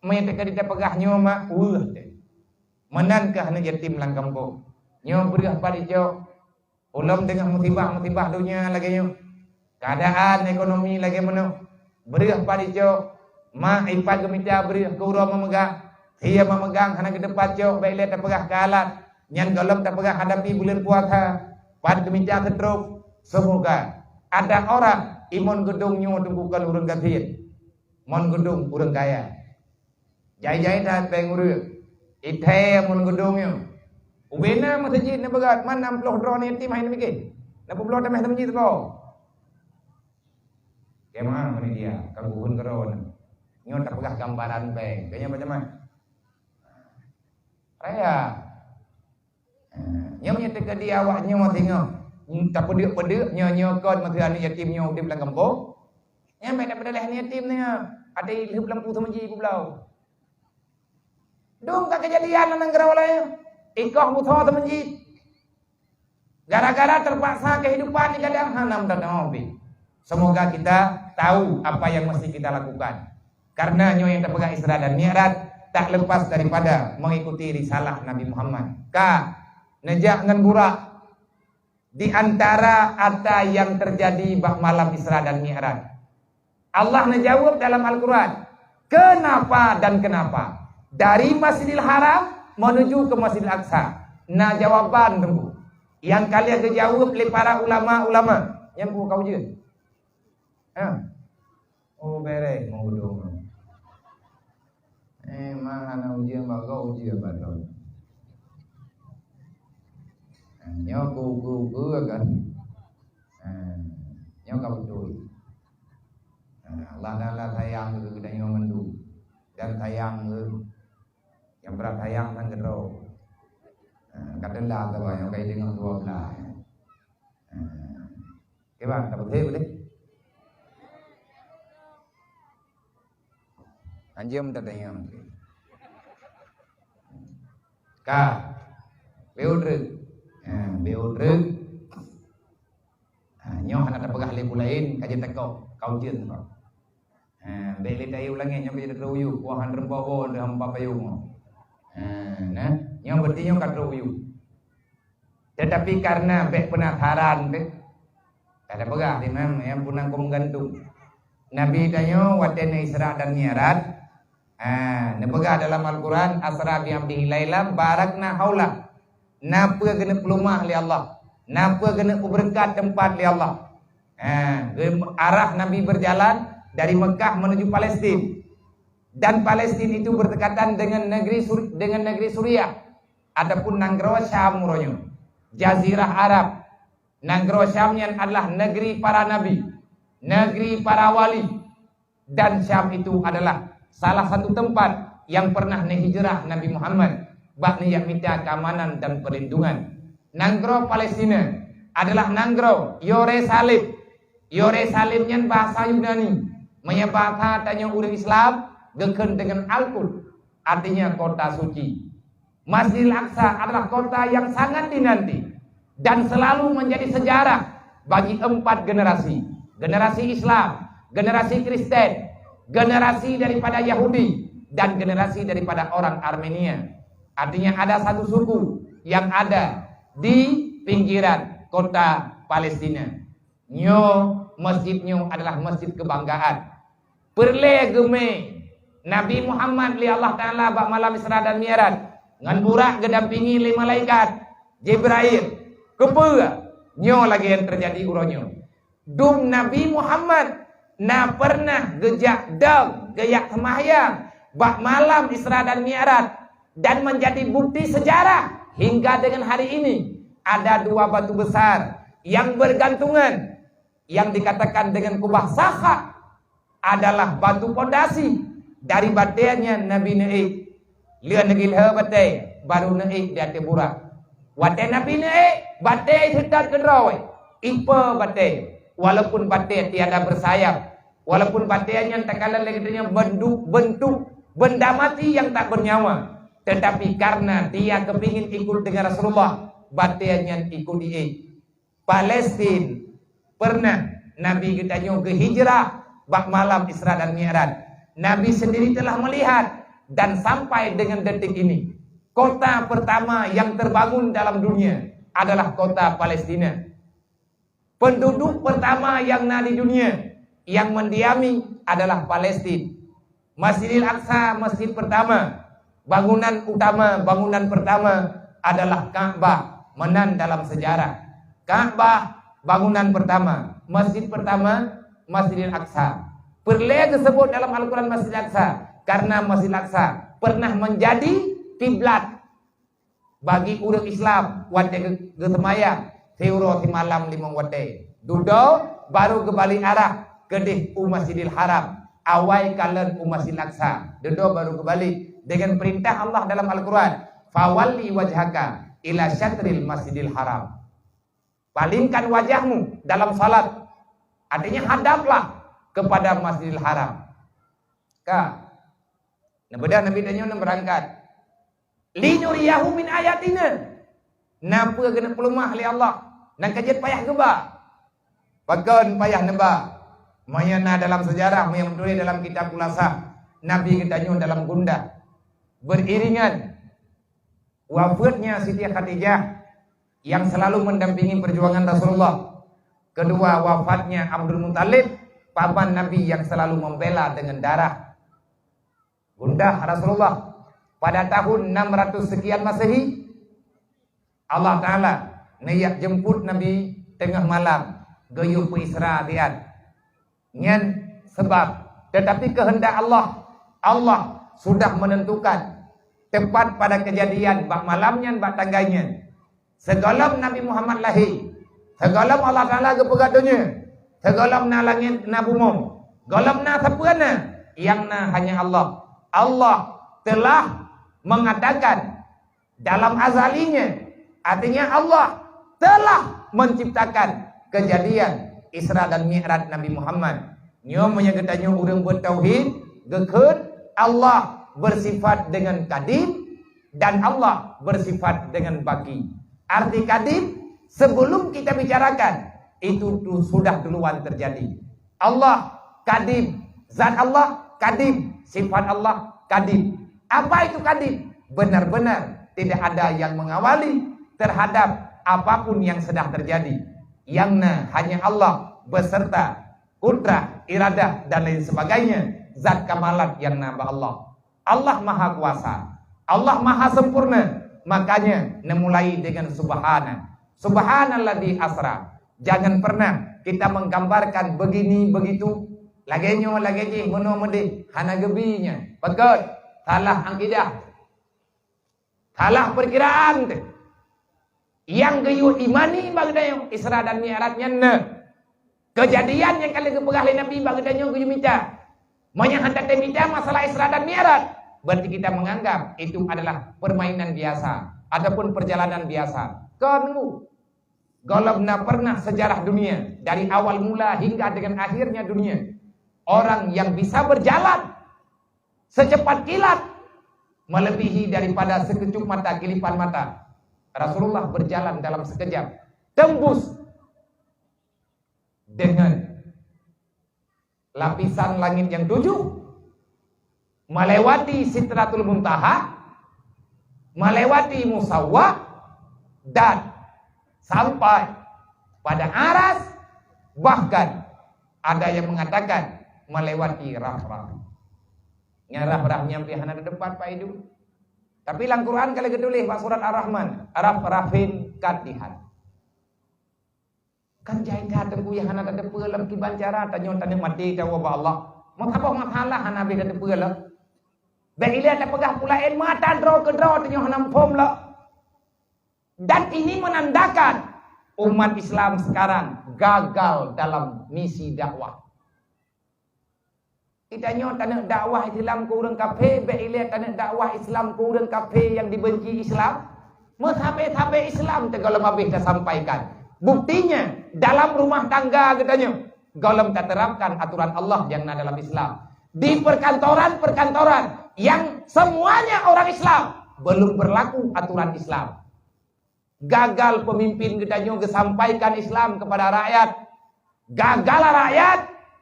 meunyoe teukeudi tapeugah nyoe mak, weueh teuh. Meunan keuh aneuëk yatim lam gampông. Nyoe breueh pat icok. Ulôn deungoh musibah-musibah donya lagée nyoe. Keadaan ekonomi lagée meunoe. Breueh pat icok. Mak ipat geumita breueh keu uroe mak meugang. Thie mak meugang hana geuteupat cok, bék lé tapeugah keu alat. Nyan gohlom tapeugah hadapi buleuen puasa. Pat geumita seutrok. Seumoga ada orang imon geudong nyoe teungku kon ureuëng gasien. Mon geudong ureuëng kaya. Jai-jai that péng ureuëng. Ithée mon geudong nyoe. Ubena meuseujid neubeugét, man nam ploh droe yatim hai neubikin. Neupubloe tameh teumeuji teuko. Keumaha meunyoe dia, ka geuhun keudroe nyoe. Nyoe tapeugah gambaran péng. Keu nyoe macam mana? Raya. Nyoe meunyoe teukeudi awak nyoe singoh, tapeudeuk-peudeuk nyoe, nyoe kon meuseu aneuëk yatim nyoe udeb lam gampông. Nyan bék tapeudaléh aneuëk yatim nyoe, até lheueh lampu teumeuji peubloe. Dum ka keujadian lam nanggroe laén, ikoh musoh teumeuji. Gara-gara terpaksa kehidupan digadang hana meudatang pih. Semoga kita tahu apa yang mesti kita lakukan. Karena nyoe nyang teupeugah Isra dan Mi'raj tak lepas daripada mengikuti risalah Nabi Muhammad. Ka neujak ngon Burak di antara ata yang terjadi bak malam Isra dan Mi'raj. Allah neujaweueb dalam Al-Quran, kenapa dan kenapa dari Masjidil Haram menuju ke Masjidil Aqsa. Na jawaban teungku. Yang kalian geujaweueb lé para ulama-ulama. Nyang peue ka ujeuen? Ha. Oh, beres meuudong. Eh, ma hana ujeuen bagoe, ujeuen bagoe. Ha, nyoe ku-, ku-, ku kan. Ha, nyoe ka beutôi. Ha, Allah Taala sayang keu geutanyoe mandum. Dan sayang keu nyang brat sayang nyan keudroe. Ha, ka teulah saban nyoe ka deungoe dua belas. Ha. Kiban, ka beutôi boleh? Anjeum tatanyong. Ka. Beu treuk. Ha, beu treuk. Ha, nyoe hana tapeugah lé peue laén, ka jeuet takok, ka ujeuen takok. Ha, bék lé tayue u langét nyoe ka jeuet takok uyuek, wah han reumpa woe, han reumpa payong. Ha, nah, nyoe berarti nyoe ka trok uyuek. Tetapi karena bék penasaran deh, Kada peugah di mana yang punang kong gantung. Nabi tanyoe watée na Isra dan Mi'raj, ha, neupeugah dalam Al-Quran, "Asra bi abdihi lailam barakna haula." Na peue geuneuk peulumah lé Allah, na peue geuneuk peubeureukat teumpat lé Allah. Ha, geu-, arah Nabi berjalan dari Mekah menuju Palestin. Dan Palestin itu berdekatan dengan negeri Sur-, dengan negeri Suriah ataupun nanggroe Syam uroe nyoe. Jazirah Arab. Nanggroe Syam nyan adalah negeri para nabi, negeri para wali. Dan Syam itu adalah salah satu tempat yang pernah neuhijrah Nabi Muhammad bak neujak mita keamanan dan perlindungan. Nanggroe Palestina adalah nanggroe Yerusalem. Yerusalem nyan bahasa Yunani. Meunyoe bahasa tanyoe ureuëng Islam, geukheun deungon Al-Quds, artinya kota suci. Masjidil Aqsa adalah kota yang sangat dinanti dan selalu menjadi sejarah bagi empat generasi. Generasi Islam, generasi Kristen, generasi daripada Yahudi, dan generasi daripada orang Armenia. Artinya ada satu suku yang ada di pinggiran kota Palestina. Nyoe, masjid nyoe adalah masjid kebanggaan. Peureulée geumé Nabi Muhammad lé Allah Taala bak malam Isra dan Mi'raj ngon Burak geudampingi lé malaikat Jibrail. Keupeue? Nyoe lagée nyang teujadi uroe nyoe. Dum Nabi Muhammad na pernah geujak dong geujak seumahyang bak malam Isra dan Mi'raj dan menjadi bukti sejarah hingga dengan hari ini. Ada dua batu besar yang bergantungan yang dikatakan dengan kubah Sakha adalah batu pondasi dari batée nyan Nabi neuék. Lheueh neugilet batée, baru neuék di ateueh Burak. Watée Nabi neuék, batée seutôt keudroe, ipe batée, walaupun batée tiada bersayap, walaupun batée nyan takalon lé geutanyoe bentuk, bentuk benda mati yang tak bernyawa, tetapi karena dia kepingin ikut dengan Rasulullah, batée nyan ikut diék. Palestin pernah Nabi geutanyoe geuhijrah bak malam Isra dan Mi'raj. Nabi sendiri telah melihat dan sampai dengan detik ini, kota pertama yang terbangun dalam dunia adalah kota Palestina. Penduduk pertama yang na di dunia yang mendiami adalah Palestin. Masjidil Aqsa, masjid pertama, bangunan utama, bangunan pertama adalah Ka'bah, meunan dalam sejarah. Ka'bah, bangunan pertama, masjid pertama, Masjidil Aqsa. Peureulée teusebut dalam Al-Quran Masjidil Aqsa, karena Masjidil Aqsa pernah menjadi kiblat bagi ureuëng Islam watée geu-, geuseumayang siuroe simalam limong watée. Dudoe baru geubalik arah keudeh u Masjidil Haram, awai kalon u Masjidil Aqsa. Dudoe baru geubalik dengan perintah Allah dalam Al-Quran, "Fawalli wajhaka ila syatril Masjidil Haram." Palingkan wajahmu dalam salat, artinya hadaplah kepada Masjidil Haram. Ka. Neubeudôh Nabi tanyoe nyan beurangkat. "Linuriyahu min ayatina." Na peue geuneuk peulumah lé Allah, nyang ka jeuet payah geuba. Pakon payah neuba? Meunyoe na dalam sejarah, meunyoe meutuléh dalam kitab Khulasah, Nabi geutanyoe dalam gundah. Beriringan wafatnya Siti Khadijah yang selalu mendampingi perjuangan Rasulullah. Kedua, wafatnya Abdul Muthalib, paman Nabi yang selalu membela dengan darah. Gundah Rasulullah. Pada tahun enam ratus sekian Masehi, Allah Taala neujak jemput Nabi teungoh malam, geuyue peuisra siat. Nyan sebab, tetapi kehendak Allah, Allah sudah menentukan tepat pada kejadian bak malam nyan, bak tanggai nyan. Sigohlom Nabi Muhammad lahé, sigohlom Allah Taala geupeugah donya, sigohlom na langét na bumoe, gohlom na sapeue na, nyang na hanya Allah. Allah telah mengatakan dalam azalinya, artinya Allah telah menciptakan kejadian Isra dan Mi'raj Nabi Muhammad. Nyoe meunyoe geutanyoe ureuëng beutauhid, geukheun Allah bersifat dengan kadim dan Allah bersifat dengan baki. Arti kadim, sebelum kita bicarakan, itu tu sudah duluan terjadi. Allah kadim, zat Allah kadim, sifat Allah kadim. Apa itu kadim? Benar-benar tidak ada yang mengawali terhadap apapun yang sedang terjadi. Nyang na hanya Allah beserta kudrah, iradah dan lain sebagainya, zat kamalat nyang na bak Allah. Allah Maha Kuasa, Allah Maha Sempurna. Makanya neumulai dengan subhana. Subhanalladzi asra. Jangan pernah kita menggambarkan begini begitu, lagée nyoe lagée jih meunoe meudeh, hana geubi nyan. Pakon? Salah akidah. Salah peukiraan teuh. Nyang geuyue imani bak geutanyoe Isra dan Mi'raj nyan na. Keujadian nyang ka lheueh geupeugah lé Nabi bak geutanyoe geuyue mita. Meunyoe hana tatem mita masalah Isra dan Mi'raj, berarti kita menganggap itu adalah permainan biasa ataupun perjalanan biasa. Kon, gohlom na pernah sejarah dunia dari awal mula hingga dengan akhirnya dunia, orang yang bisa berjalan secepat kilat, melebihi daripada sekejap mata, kilipan mata. Rasulullah berjalan dalam sekejap, tembus dengan lapisan langit yang tujuh, melewati Sidratul Muntaha, melewati Musawwa, dan sampai pada Aras, bahkan ada yang mengatakan melewati Rafraf. Nyang rafraf nyan pih hana teudeungoe, Pak Idu. Tapi lam Quran ka lheueh geutuléh bak surat Ar-Rahman, rafrafin katihan. Kan jai that Teungku nyang hana tateupeue lom kiban cara tanyoe taneuk maté tawoe bak Allah. Meusaboh masalah hana habéh tateupeue lom. Bék ilée tapeugah pula ilmu ata droe keu droe tanyoe hana muphom lom. Dan ini menandakan umat Islam sekarang gagal dalam misi dakwah. Geutanyoe taneuk dakwah Islam keu ureuëng kafé, bék ilée taneuk dakwah Islam keu ureuëng kafé nyang dibenci Islam. Meusabe-sabe Islam teuh gohlom habéh tasampaikan. Buktinya, dalam rumah tangga geutanyoe gohlom taterapkan aturan Allah nyang na dalam Islam. Di perkantoran-perkantoran yang semuanya orang Islam, belum berlaku aturan Islam. Gagal pemimpin geutanyoe geusampaikan Islam kepada rakyat. Gagal rakyat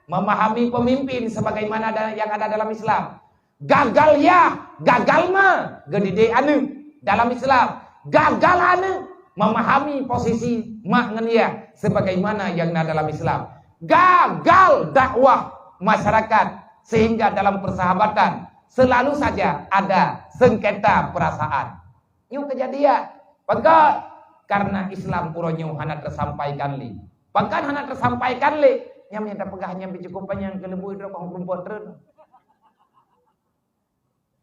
memahami pemimpin sebagaimana da-, yang ada dalam Islam. Gagal yah, gagal ma geudidik aneuëk dalam Islam. Gagal aneuëk memahami posisi mak ngon yah sebagaimana yang na dalam Islam. Gagal dakwah masyarakat sehingga dalam persahabatan selalu saja ada sengketa perasaan. Nyoe keujadian. Pakon? Karena Islam uroe nyoe hana teusampaikan lé. Pakon hana teusampaikan lé? Nyang meunan tapeugah nyang pih cukup panyang keu leumbui droe kong keurumpok treun.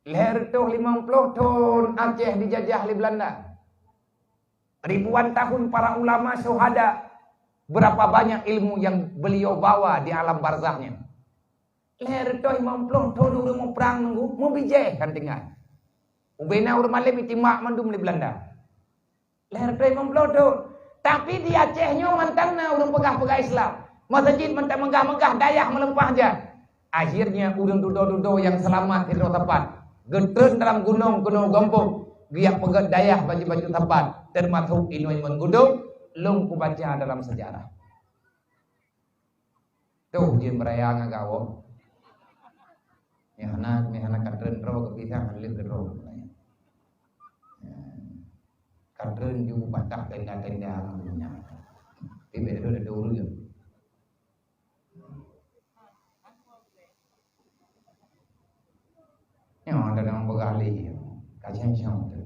Lhée reutôh limong ploh thon Aceh dijajah lé Belanda. Ribuan tahun para ulama syuhada, berapa banyak ilmu yang beliau bawa di alam barzahnya. Lhée reutôh limong ploh thon ureuëng muprang nunggu, meubijéh kan tinggai. Ubena ureuëng malém itimak mandum lé Belanda. Lhée reutôh limong ploh thon. Tapi di Aceh nyoe mantong na ureuëng peugah-peugah Islam. Meuseujid mantong meugah-meugah, dayah meuleumpah jan. Akhirnya ureuëng dudoe-dudoe nyang seulamat sidroe sapat geutreun dalam gunong keunoe gompông, geujak peugét dayah baju-baju sapat, teumasok inoe Imam Gudong, lôn kubaca dalam sejarah. Toh jeuet beuraya ngon gawok. Meuhana, meuhana ka treun droe geupisah ngon lheueh droe. Ka treun ju patah tenda-tenda ngon dunia. Tibet tu ada ureuëng. Nyoe ada nyang peugah lé, ka ceng-ceng tu.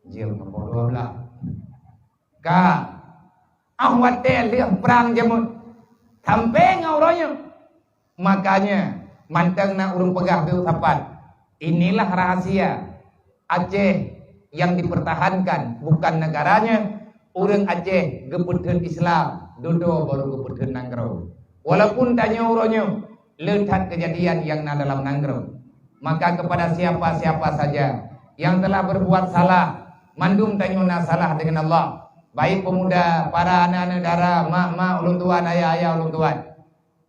Jeuem ngon dua belah. Ka, ah watée lheueh prang jamén, sampai ngon uroe nyoe. Makanya, mantong na ureuëng peugah beu sapat, inilah rahasia Aceh yang dipertahankan, bukan negaranya. Ureuëng Aceh geupeutheun Islam, dudoe baru geupeutheun nanggroe. Walaupun tanyoe uroe nyoe, le that keujadian nyang na dalam nanggroe. Maka kepada siapa-siapa saja yang telah berbuat salah, mandum tanyoe na salah dengan Allah. Baik pemuda, para aneuk-aneuk dara, mak-mak ulôn tuan, ayah-ayah ulôn tuan.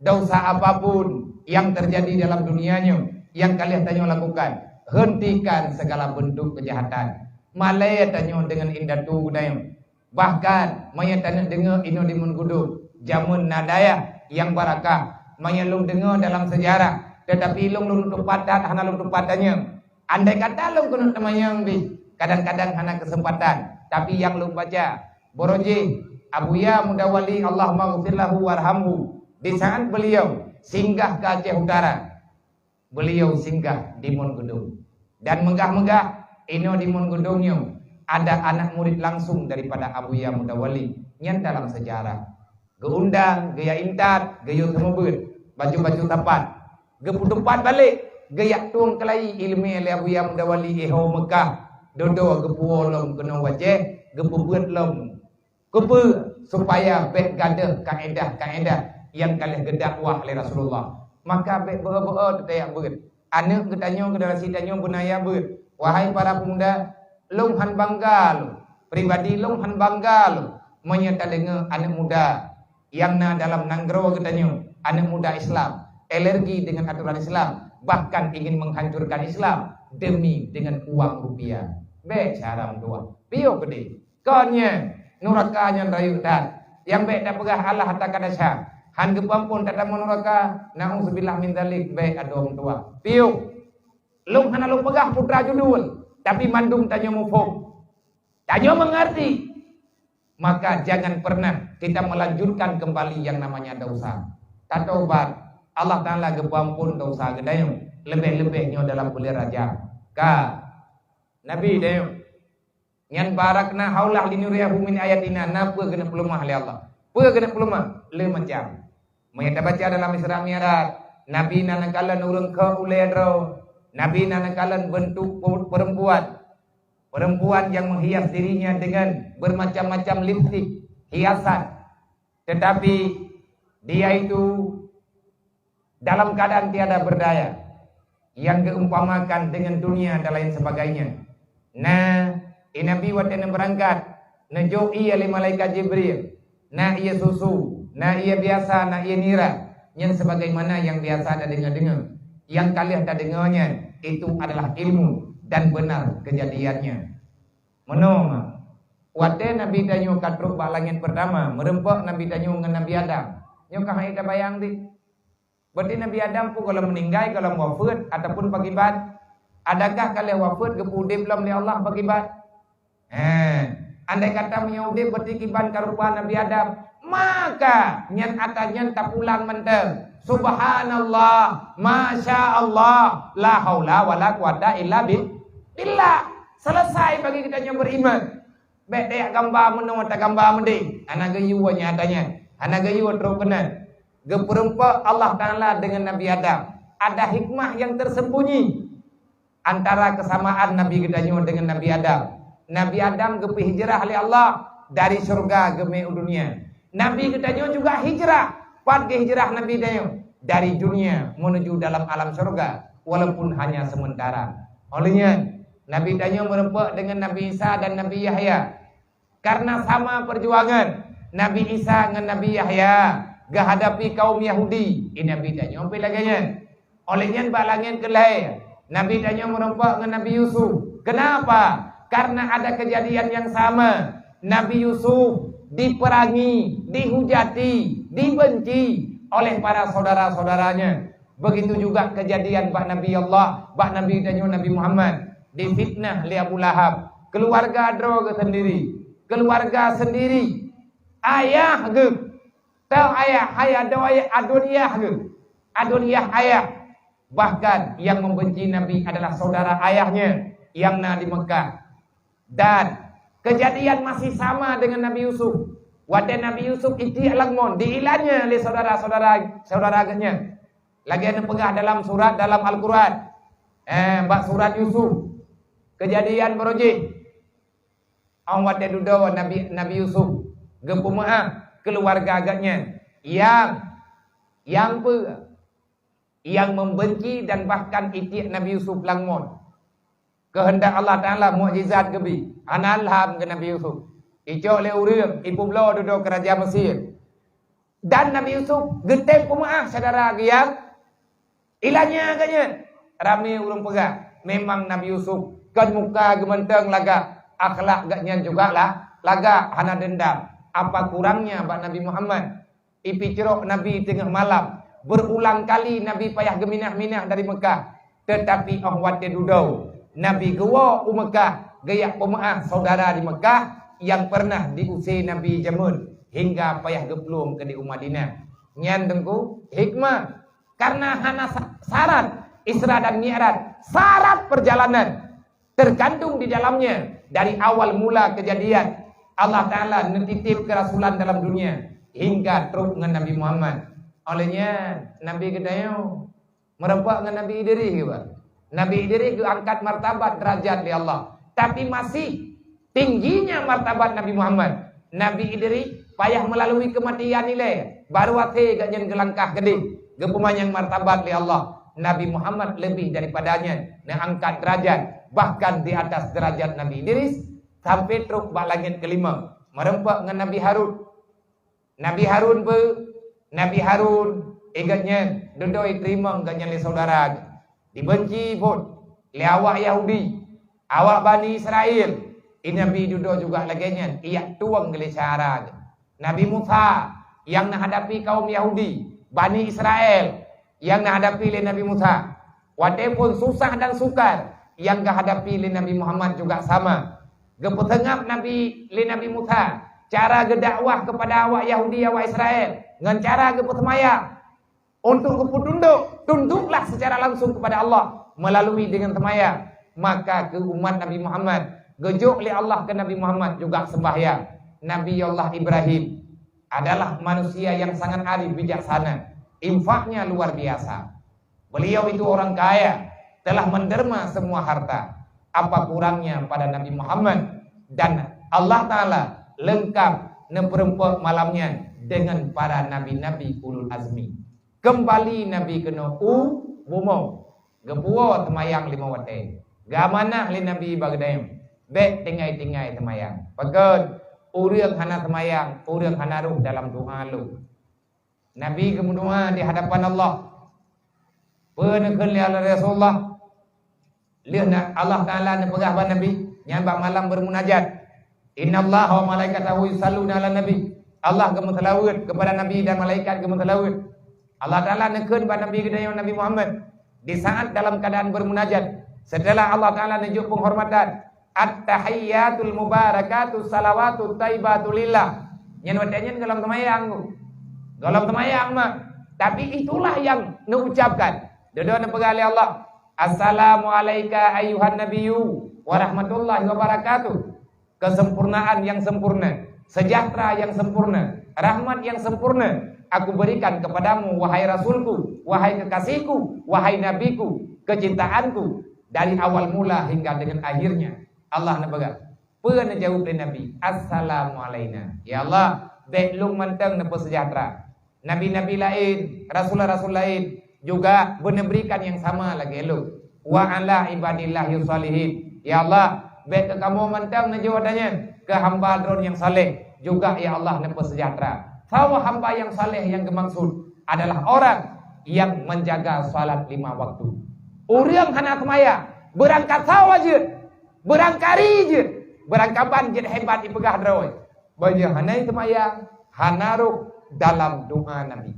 Dosa apapun yang terjadi dalam dunia nyoe, nyang ka lheueh tanyoe lakukan, hentikan segala bentuk kejahatan. Malée tanyoe deungon indatu geutanyoe. Bahkan, meunyoe taneuk deungoe inoe di Meungudong, jamén na dayah nyang barakah. Meunyoe lôn deungoe dalam sejarah, tetapi lôn, lôn tupat that hana lôn tupat tanyong. Andai kata lôn keuneuk teumanyong deh, kadang-kadang hana keuseumpatan. Tapi nyang lôn baca, barô jih Abuya Mudawali, Allahumma ghfir lahu warhamhu, di saat beliau singgah ke Aceh Utara, beliau singgah di Mon Gedong. Dan meugah-meugah, inoe di Mon Gedong nyoe ada anak murid langsung daripada Abuya Mudawali, nyan dalam sejarah. Geuundang, geujak intat, geuyue seumeubeuet, bacut-bacut sapat. Geupeutupat balek, geujak tueng keulayi iéleumé lé Abuya Mudawali, iho Meukah, dodo geupuwoe lom keunoe wajéh, geupeubeuet lom. Keupeue? Supaya bék gadôh kaédah-kaédah nyang ka lheueh geudakwah lé Rasulullah. Maka bék beu-o beu-o teutajak beuet. Aneuk geutanyoe, generasi tanyoe beuna jak beuet. Wahai para pemuda, lôn hán bangga lôn, pribadi lôn hán bangga lôn meunyoe tadeungoe aneuk muda nyang na dalam nanggroe geutanyoe, aneuk muda Islam, alergi dengan aturan Islam, bahkan ingin menghancurkan Islam demi dengan uang rupiah. Bék cara meutuah. Piôh keudeh. Kon nyan, nuraka nyan rayeuk that. Nyang bék tapeugah Allah takan desya. Hán geupeuamphon tatamong nuraka, na'udzubillah min dzalik, bék adoe meutuah. Piôh. Lôn hana lôn peugah putra judul, tapi mandum tanyoe muphom. Tanyoe mengerti. Maka jangan pernah kita melanjutkan kembali yang namanya dosa. Tatobat, Allah Taala geupeuamphon dosa geutanyoe, leubeh-leubeh nyoe dalam buleuen Rajab. Ka. Nabi tanyoe. Nyan barakna haulah linuriyahu min ayatina, na peue keuneuk peuleumah lé Allah. Peue keuneuk peuleumah? Le macam. Meunyoe tabaca dalam Isra Mi'raj, Nabi na neukalon ureuëng keu ulée droe, Nabi na neukalon beuntuk pe-, perempuan, perempuan yang menghias dirinya dengan bermacam-macam lipstik, hiasan. Tetapi dia itu dalam keadaan tiada berdaya, yang geuumpamakan dengan dunia dan lain sebagainya. Na, i Nabi watée neubeurangkat, neujok ié lé malaikat Jibril, na ié susu, na ié biasa, na ié nira, nyan sebagaimana yang biasa tadeungoe-deungoe. Yang ka lheueh tadeungoe nyan, itu adalah ilmu dan benar kejadiannya. Meunoe ma, watée Nabi tanyoe ka trok bak langét peurtama, meureumpok Nabi tanyoe ngon Nabi Adam, nyoe ka hana tabayang dit. Berarti Nabi Adam peue gohlom meuninggai, gohlom wafeuet, ataupun pakiban? Adakah ka lheueh wafeuet geupeu udeb lom lé Allah pakiban? Heh, andai kata meunyoe udeb, berarti kiban ka rupa Nabi Adam. Maka nyan atra nyan tapulang mantong. Subhanallah, masya Allah, la haula wala quwata illa bil-, billah. Selesai bagi kita nyang beriman. Bék tajak gamba meunoe, tagamba meudeh. Hana geuyue nyata nyan. Hana geuyue trok keunan. Geupeureumpok Allah Taala dengan Nabi Adam. Ada hikmah yang tersembunyi antara kesamaan Nabi geutanyoe dengan Nabi Adam. Nabi Adam geupeuhijrah lé Allah dari syurga geumé u dunia. Nabi geutanyoe juga hijrah. Pat geuhijrah Nabi tanyoe? Dari dunia menuju dalam alam syurga, walaupun hanya sementara. Oleh nyan, Nabi tanyoe meureumpok dengan Nabi Isa dan Nabi Yahya. Karena sama perjuangan Nabi Isa ngon Nabi Yahya geuhadapi kaum Yahudi, i Nabi tanyoe pih lagée nyan. Oleh nyan bak langét keulhée, Nabi tanyoe meureumpok ngon Nabi Yusuf. Kenapa? Karena ada kejadian yang sama. Nabi Yusuf diperangi, dihujati, dibenci oleh para saudara-saudaranya. Begitu juga kejadian bak Nabi Allah, bak Nabi tanyoe Nabi Muhammad, difitnah lé Abu Lahab, keluarga droe geuh sendiri, keluarga sendiri, ayah geuh, teu ayah, hai adoe ayah, aduen yah geuh, aduen yah ayah. Bahkan yang membenci Nabi adalah saudara ayahnya yang na di Mekah. Dan kejadian masih sama dengan Nabi Yusuf. Watée Nabi Yusuf itiek lam mon, diilanya lé saudara-saudara, saudara geuhnyan. Lagée neupeugah dalam surat dalam Al-Quran, eh, bak surat Yusuf, kejadian beurojih. Ong watée dudoe Nabi, Nabi Yusuf geupeumeuáh keuluwarga geuhnyan nyang, nyang peue? Nyang membenci dan bahkan itiek Nabi Yusuf lam mon. Keuheundak Allah Taala mukjizat geubi, hana lham keu Nabi Yusuf. Icok lé ureuëng, ipeubloe dudoe keu raja Mesir. Dan Nabi Yusuf geutém peumeuáh syedara geuh nyang ilanya geuhnyan. Ramé ureuëng peugah, memang Nabi Yusuf kon muka geuh mantong lagak, akhlak geuhnyan juga lah lagak, hana dendam. Apa kurangnya bak Nabi Muhammad? Ipicrok Nabi teungoh malam. Berulang kali Nabi payah geuminah-minah dari Mekah. Teutapi óh watée dudoe Nabi geuwoe u Mekah, geujak peumeuáh syedara di Mekah nyang pernah diusé Nabi jameun. hingga payah geuplueng keudeh u Madinah. Nyan teungku hikmah, karena hana sa-, syarat Isra dan Mi'raj, syarat perjalanan terkandung di dalamnya dari awal mula kejadian Allah Ta'ala neutitip keurasulan dalam dunia hingga trok ngon Nabi Muhammad. Oleh nyan, Nabi geutanyoe meureumpok ngon Nabi Idris geuba. Nabi Idris geuangkat martabat derajat lé Allah, tapi masih tingginya martabat Nabi Muhammad. Nabi Idris payah melalui keumatian ilée, baru até gobnyan geulangkah keudeh, geupeumanyang martabat lé Allah. Nabi Muhammad leubeh daripada nyan, neuangkat derajat, bahkan di atas derajat Nabi Idris, sampai trok bak langét keulima, meureumpok ngon Nabi Harun. Nabi Harun beu, Nabi Harun, ingat nyan, dudoe teurimong gobnyan lé syedara geuh. Dibenci phon lé awak Yahudi, awak Bani Israel. I Nabi dudoe juga lagée nyan, ijak tueng lé syedara geuh. Nabi Musa nyang neuhadapi kaum Yahudi, Bani Israel, nyang neuhadapi lé Nabi Musa. Watée phon susah dan sukar nyang geuhadapi lé Nabi Muhammad juga sama. Geupeuseungab Nabi lé Nabi Musa cara geudakwah keupada awak Yahudi, awak Israel, ngon cara geupeuseumayang. Untuk geupeutundok, tunduklah secara langsung kepada Allah melalui dengan seumayang. Maka keu umat Nabi Muhammad, geujok lé Allah keu Nabi Muhammad juga sembahyang. Nabi Allah Ibrahim adalah manusia yang sangat arif bijaksana. Infaknya luar biasa. Beliau itu orang kaya, telah menderma semua harta. Apa kurangnya pada Nabi Muhammad? Dan Allah Ta'ala lengkap neupeureumpok malam nyan dengan para nabi-nabi ulul azmi. Kembali Nabi keunoe u bumoe, geupuwoe seumayang lima watée. Geuamanah lé Nabi bak geutanyoe, bék tinggai-tinggai seumayang. Pakon? Ureuëng hana seumayang, ureuëng hana rhoh dalam doa lôn. Nabi geumeudoa di hadapan Allah. Peue neukheun lé Rasulullah? Lheueh na Allah Ta'ala neupeugah bak Nabi, nyan bak malam beurmunajat, "Innallaha wa malaikatahu yusalluna 'alan nabi." Allah geumeuseulaweuet keupada Nabi dan malaikat geumeuseulaweuet. Allah Ta'ala neukheun bak Nabi geutanyoe Nabi Muhammad, di saat dalam keadaan beurmunajat, seuteulah Allah Ta'ala neujok peunghormatan, "At-tahiyyatul mubarakatus salawatut thayyibatu lillah." Nyan watée nyan gohlom seumayang tu. Gohlom seumayang mah. Tapi itulah yang neuucapkan. Dudoe neupeugah lé Allah, "Assalamu alaika ayyuhan nabiyyu wa rahmatullahi wa barakatuh." Kesempurnaan yang sempurna, sejahtera yang sempurna, rahmat yang sempurna Aku berikan kepadamu, wahai Rasulku, wahai kekasihku, wahai Nabiku, kecintaanku, dari awal mula hingga dengan akhirnya. Allah neupeugah. Peue neujaweueb lé Nabi? "Assalamu alaina." Ya Allah, bék lôn mantong neupeuseujahtera. Nabi-nabi laén, rasul-rasul laén juga beuneuberikan nyang sama lagée lôn. "Wa ala ibadillahis shalihin." Ya Allah, bék keu kamoe mantong neujaweueb nyan, keu hamba Droe nyang saleh juga, ya Allah, neupeuseujahtera. Saboh hamba nyang saleh nyang geumaksud adalah orang yang menjaga salat lima waktu. Ureuëng hana seumayang, beurangkasoe jeuet, beurangkari jeuet, beurangkaban jeuet hebat jipeugah droe. Bak nyan hana seumayang, hana rhoh dalam doa Nabi.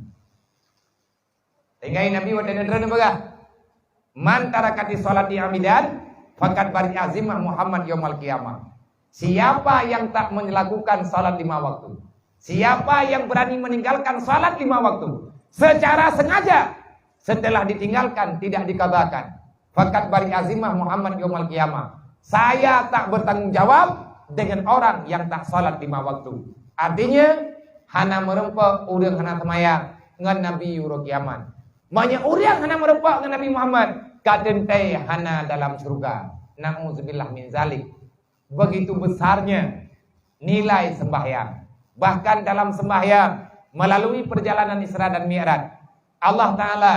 Sehingga Nabi watée neutron neupeugah, "Man tarakatis sholati amidan, faqad bari'a zimmah Muhammad yaumal qiyamah." Siapa yang tak melakukan salat lima waktu, siapa yang berani meninggalkan salat lima waktu secara sengaja setelah ditinggalkan, tidak dikabahkan, faqad bari'a zimmah Muhammad yaumal qiyamah. Saya tak bertanggung jawab dengan orang yang tak salat lima waktu. Artinya, hana meureumpok ureuëng hana seumayang ngon Nabi uroe kiamat. Meunyoe ureuëng hana meureumpok ngon Nabi Muhammad, ka teuntée hana dalam syeuruga. Na'udzubillah min zalik. Begitu besarnya nilai sembahyang. Bahkan dalam sembahyang, melalui perjalanan Isra dan Mi'raj, Allah Ta'ala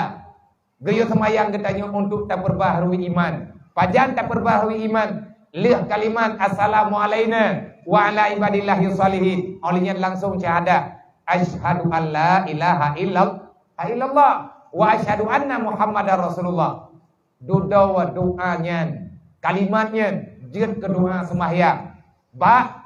geuyue seumayang geutanyoe untuk tapeubaharui iman. Pajan tapeubaharui iman? Lheueh kalimat, "Assalamu alaina wa ala ibadillahis shalihin." Óh lheueh nyan langsung syahadat, "Asyhadu an la ilaha illallah, illallah, wa asyhadu anna Muhammadar Rasulullah." Dudoe doa nyan, kalimat nyan jeuet keu doa seumahyang bak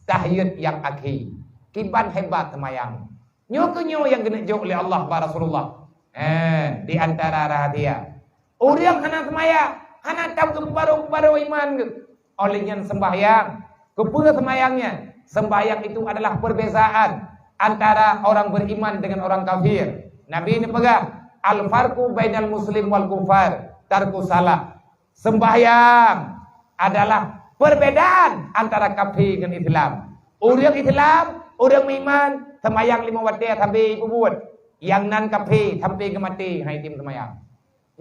tahiyat nyang akhé. Kiban hebat seumayang. Nyoe keuh nyoe nyang geuneuk jok lé Allah bak Rasulullah. Eh, di antara rahsia. Ureuëng hana seumayang, hana tam geupeubarô-barô iman geuh. Óh lheueh nyan seumahyang. Keupeue seumahyang nyan? Sembahyang itu adalah perbezaan antara orang beriman dengan orang kafir. Nabi neupeugah, "Al-farqu bainal muslim wal kufar tarku salah." Sembahyang adalah perbedaan antara kafir ngon Islam. Ureuëng Islam, ureuëng meuiman, sembahyang lima watée sabe peubuet. Nyang nan kafir sampai geumaté hai tim sembahyang.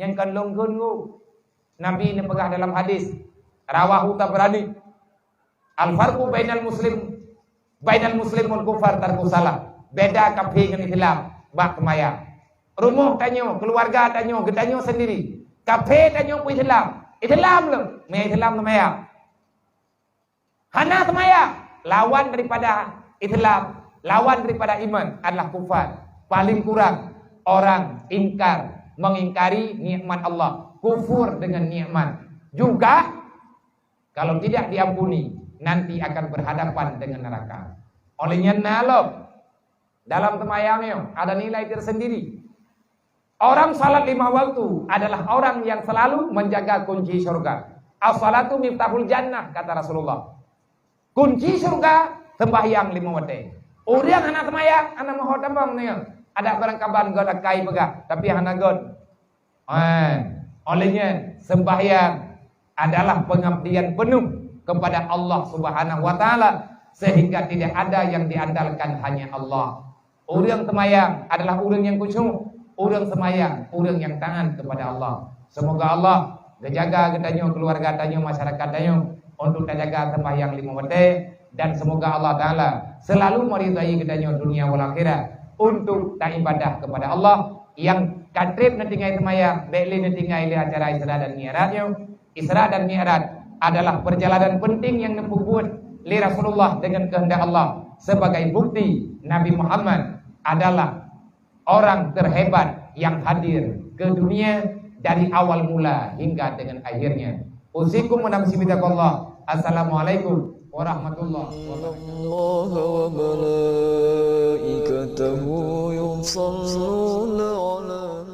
Nyang kan lôn kheun ngu. Nabi neupeugah dalam hadis, rawahu Tabrani, "Al-farqu bainal muslim, bainal muslim wal kufar tarku salah." Beda kafir ngon Islam bak sembahyang. Rumoh tanyoe, keluarga tanyoe, geutanyoe sendiri. Kafir tanyoe pun Islam. Islam lom, meuislam sembahyang. Hana sembahyang, lawan daripada Islam, lawan daripada iman adalah kufar. Paling kurang orang ingkar, mengingkari nikmat Allah, kufur dengan nikmat. Juga kalau tidak diampuni, nanti akan berhadapan dengan neraka. Oleh nyan na lom, dalam sembahyang nyoe ada nilai tersendiri. Orang salat lima waktu adalah orang yang selalu menjaga kunci surga. "As-salatu miftahul jannah," kata Rasulullah. Kunci surga sembahyang lima watée. Ureuëng hana sembahyang, hana meuho tamong nyoe. Ada barang kaban göt akai peugah, tapi hana göt. Eh, oleh nyan, sembahyang adalah pengabdian penuh kepada Allah Subhanahu wa Taala, sehingga tidak ada yang diandalkan, hanya Allah. Ureuëng sembahyang adalah ureuëng yang khusyuk, ureuëng sembahyang, ureuëng yang taat kepada Allah. Semoga Allah geujaga geutanyoe, keluarga tanyoe, masyarakat tanyoe untuk tajaga sembahyang lima watée, dan semoga Allah Taala selalu meridai geutanyoe dunia wal akhirat untuk taibadah kepada Allah. Nyang ka treb neutinggai sembahyang, bék lé neutinggai lé acara Isra dan Mi'raj nyoe. Isra dan Mi'raj adalah perjalanan penting yang neupeubuet lé Rasulullah dengan kehendak Allah, sebagai bukti Nabi Muhammad adalah orang terhebat yang hadir ke dunia dari awal mula hingga dengan akhirnya. Usikum wa nafsi bitaqwallah. Assalamualaikum warahmatullahi wabarakatuh. Innallaha wa malaikatahu yusalluna ala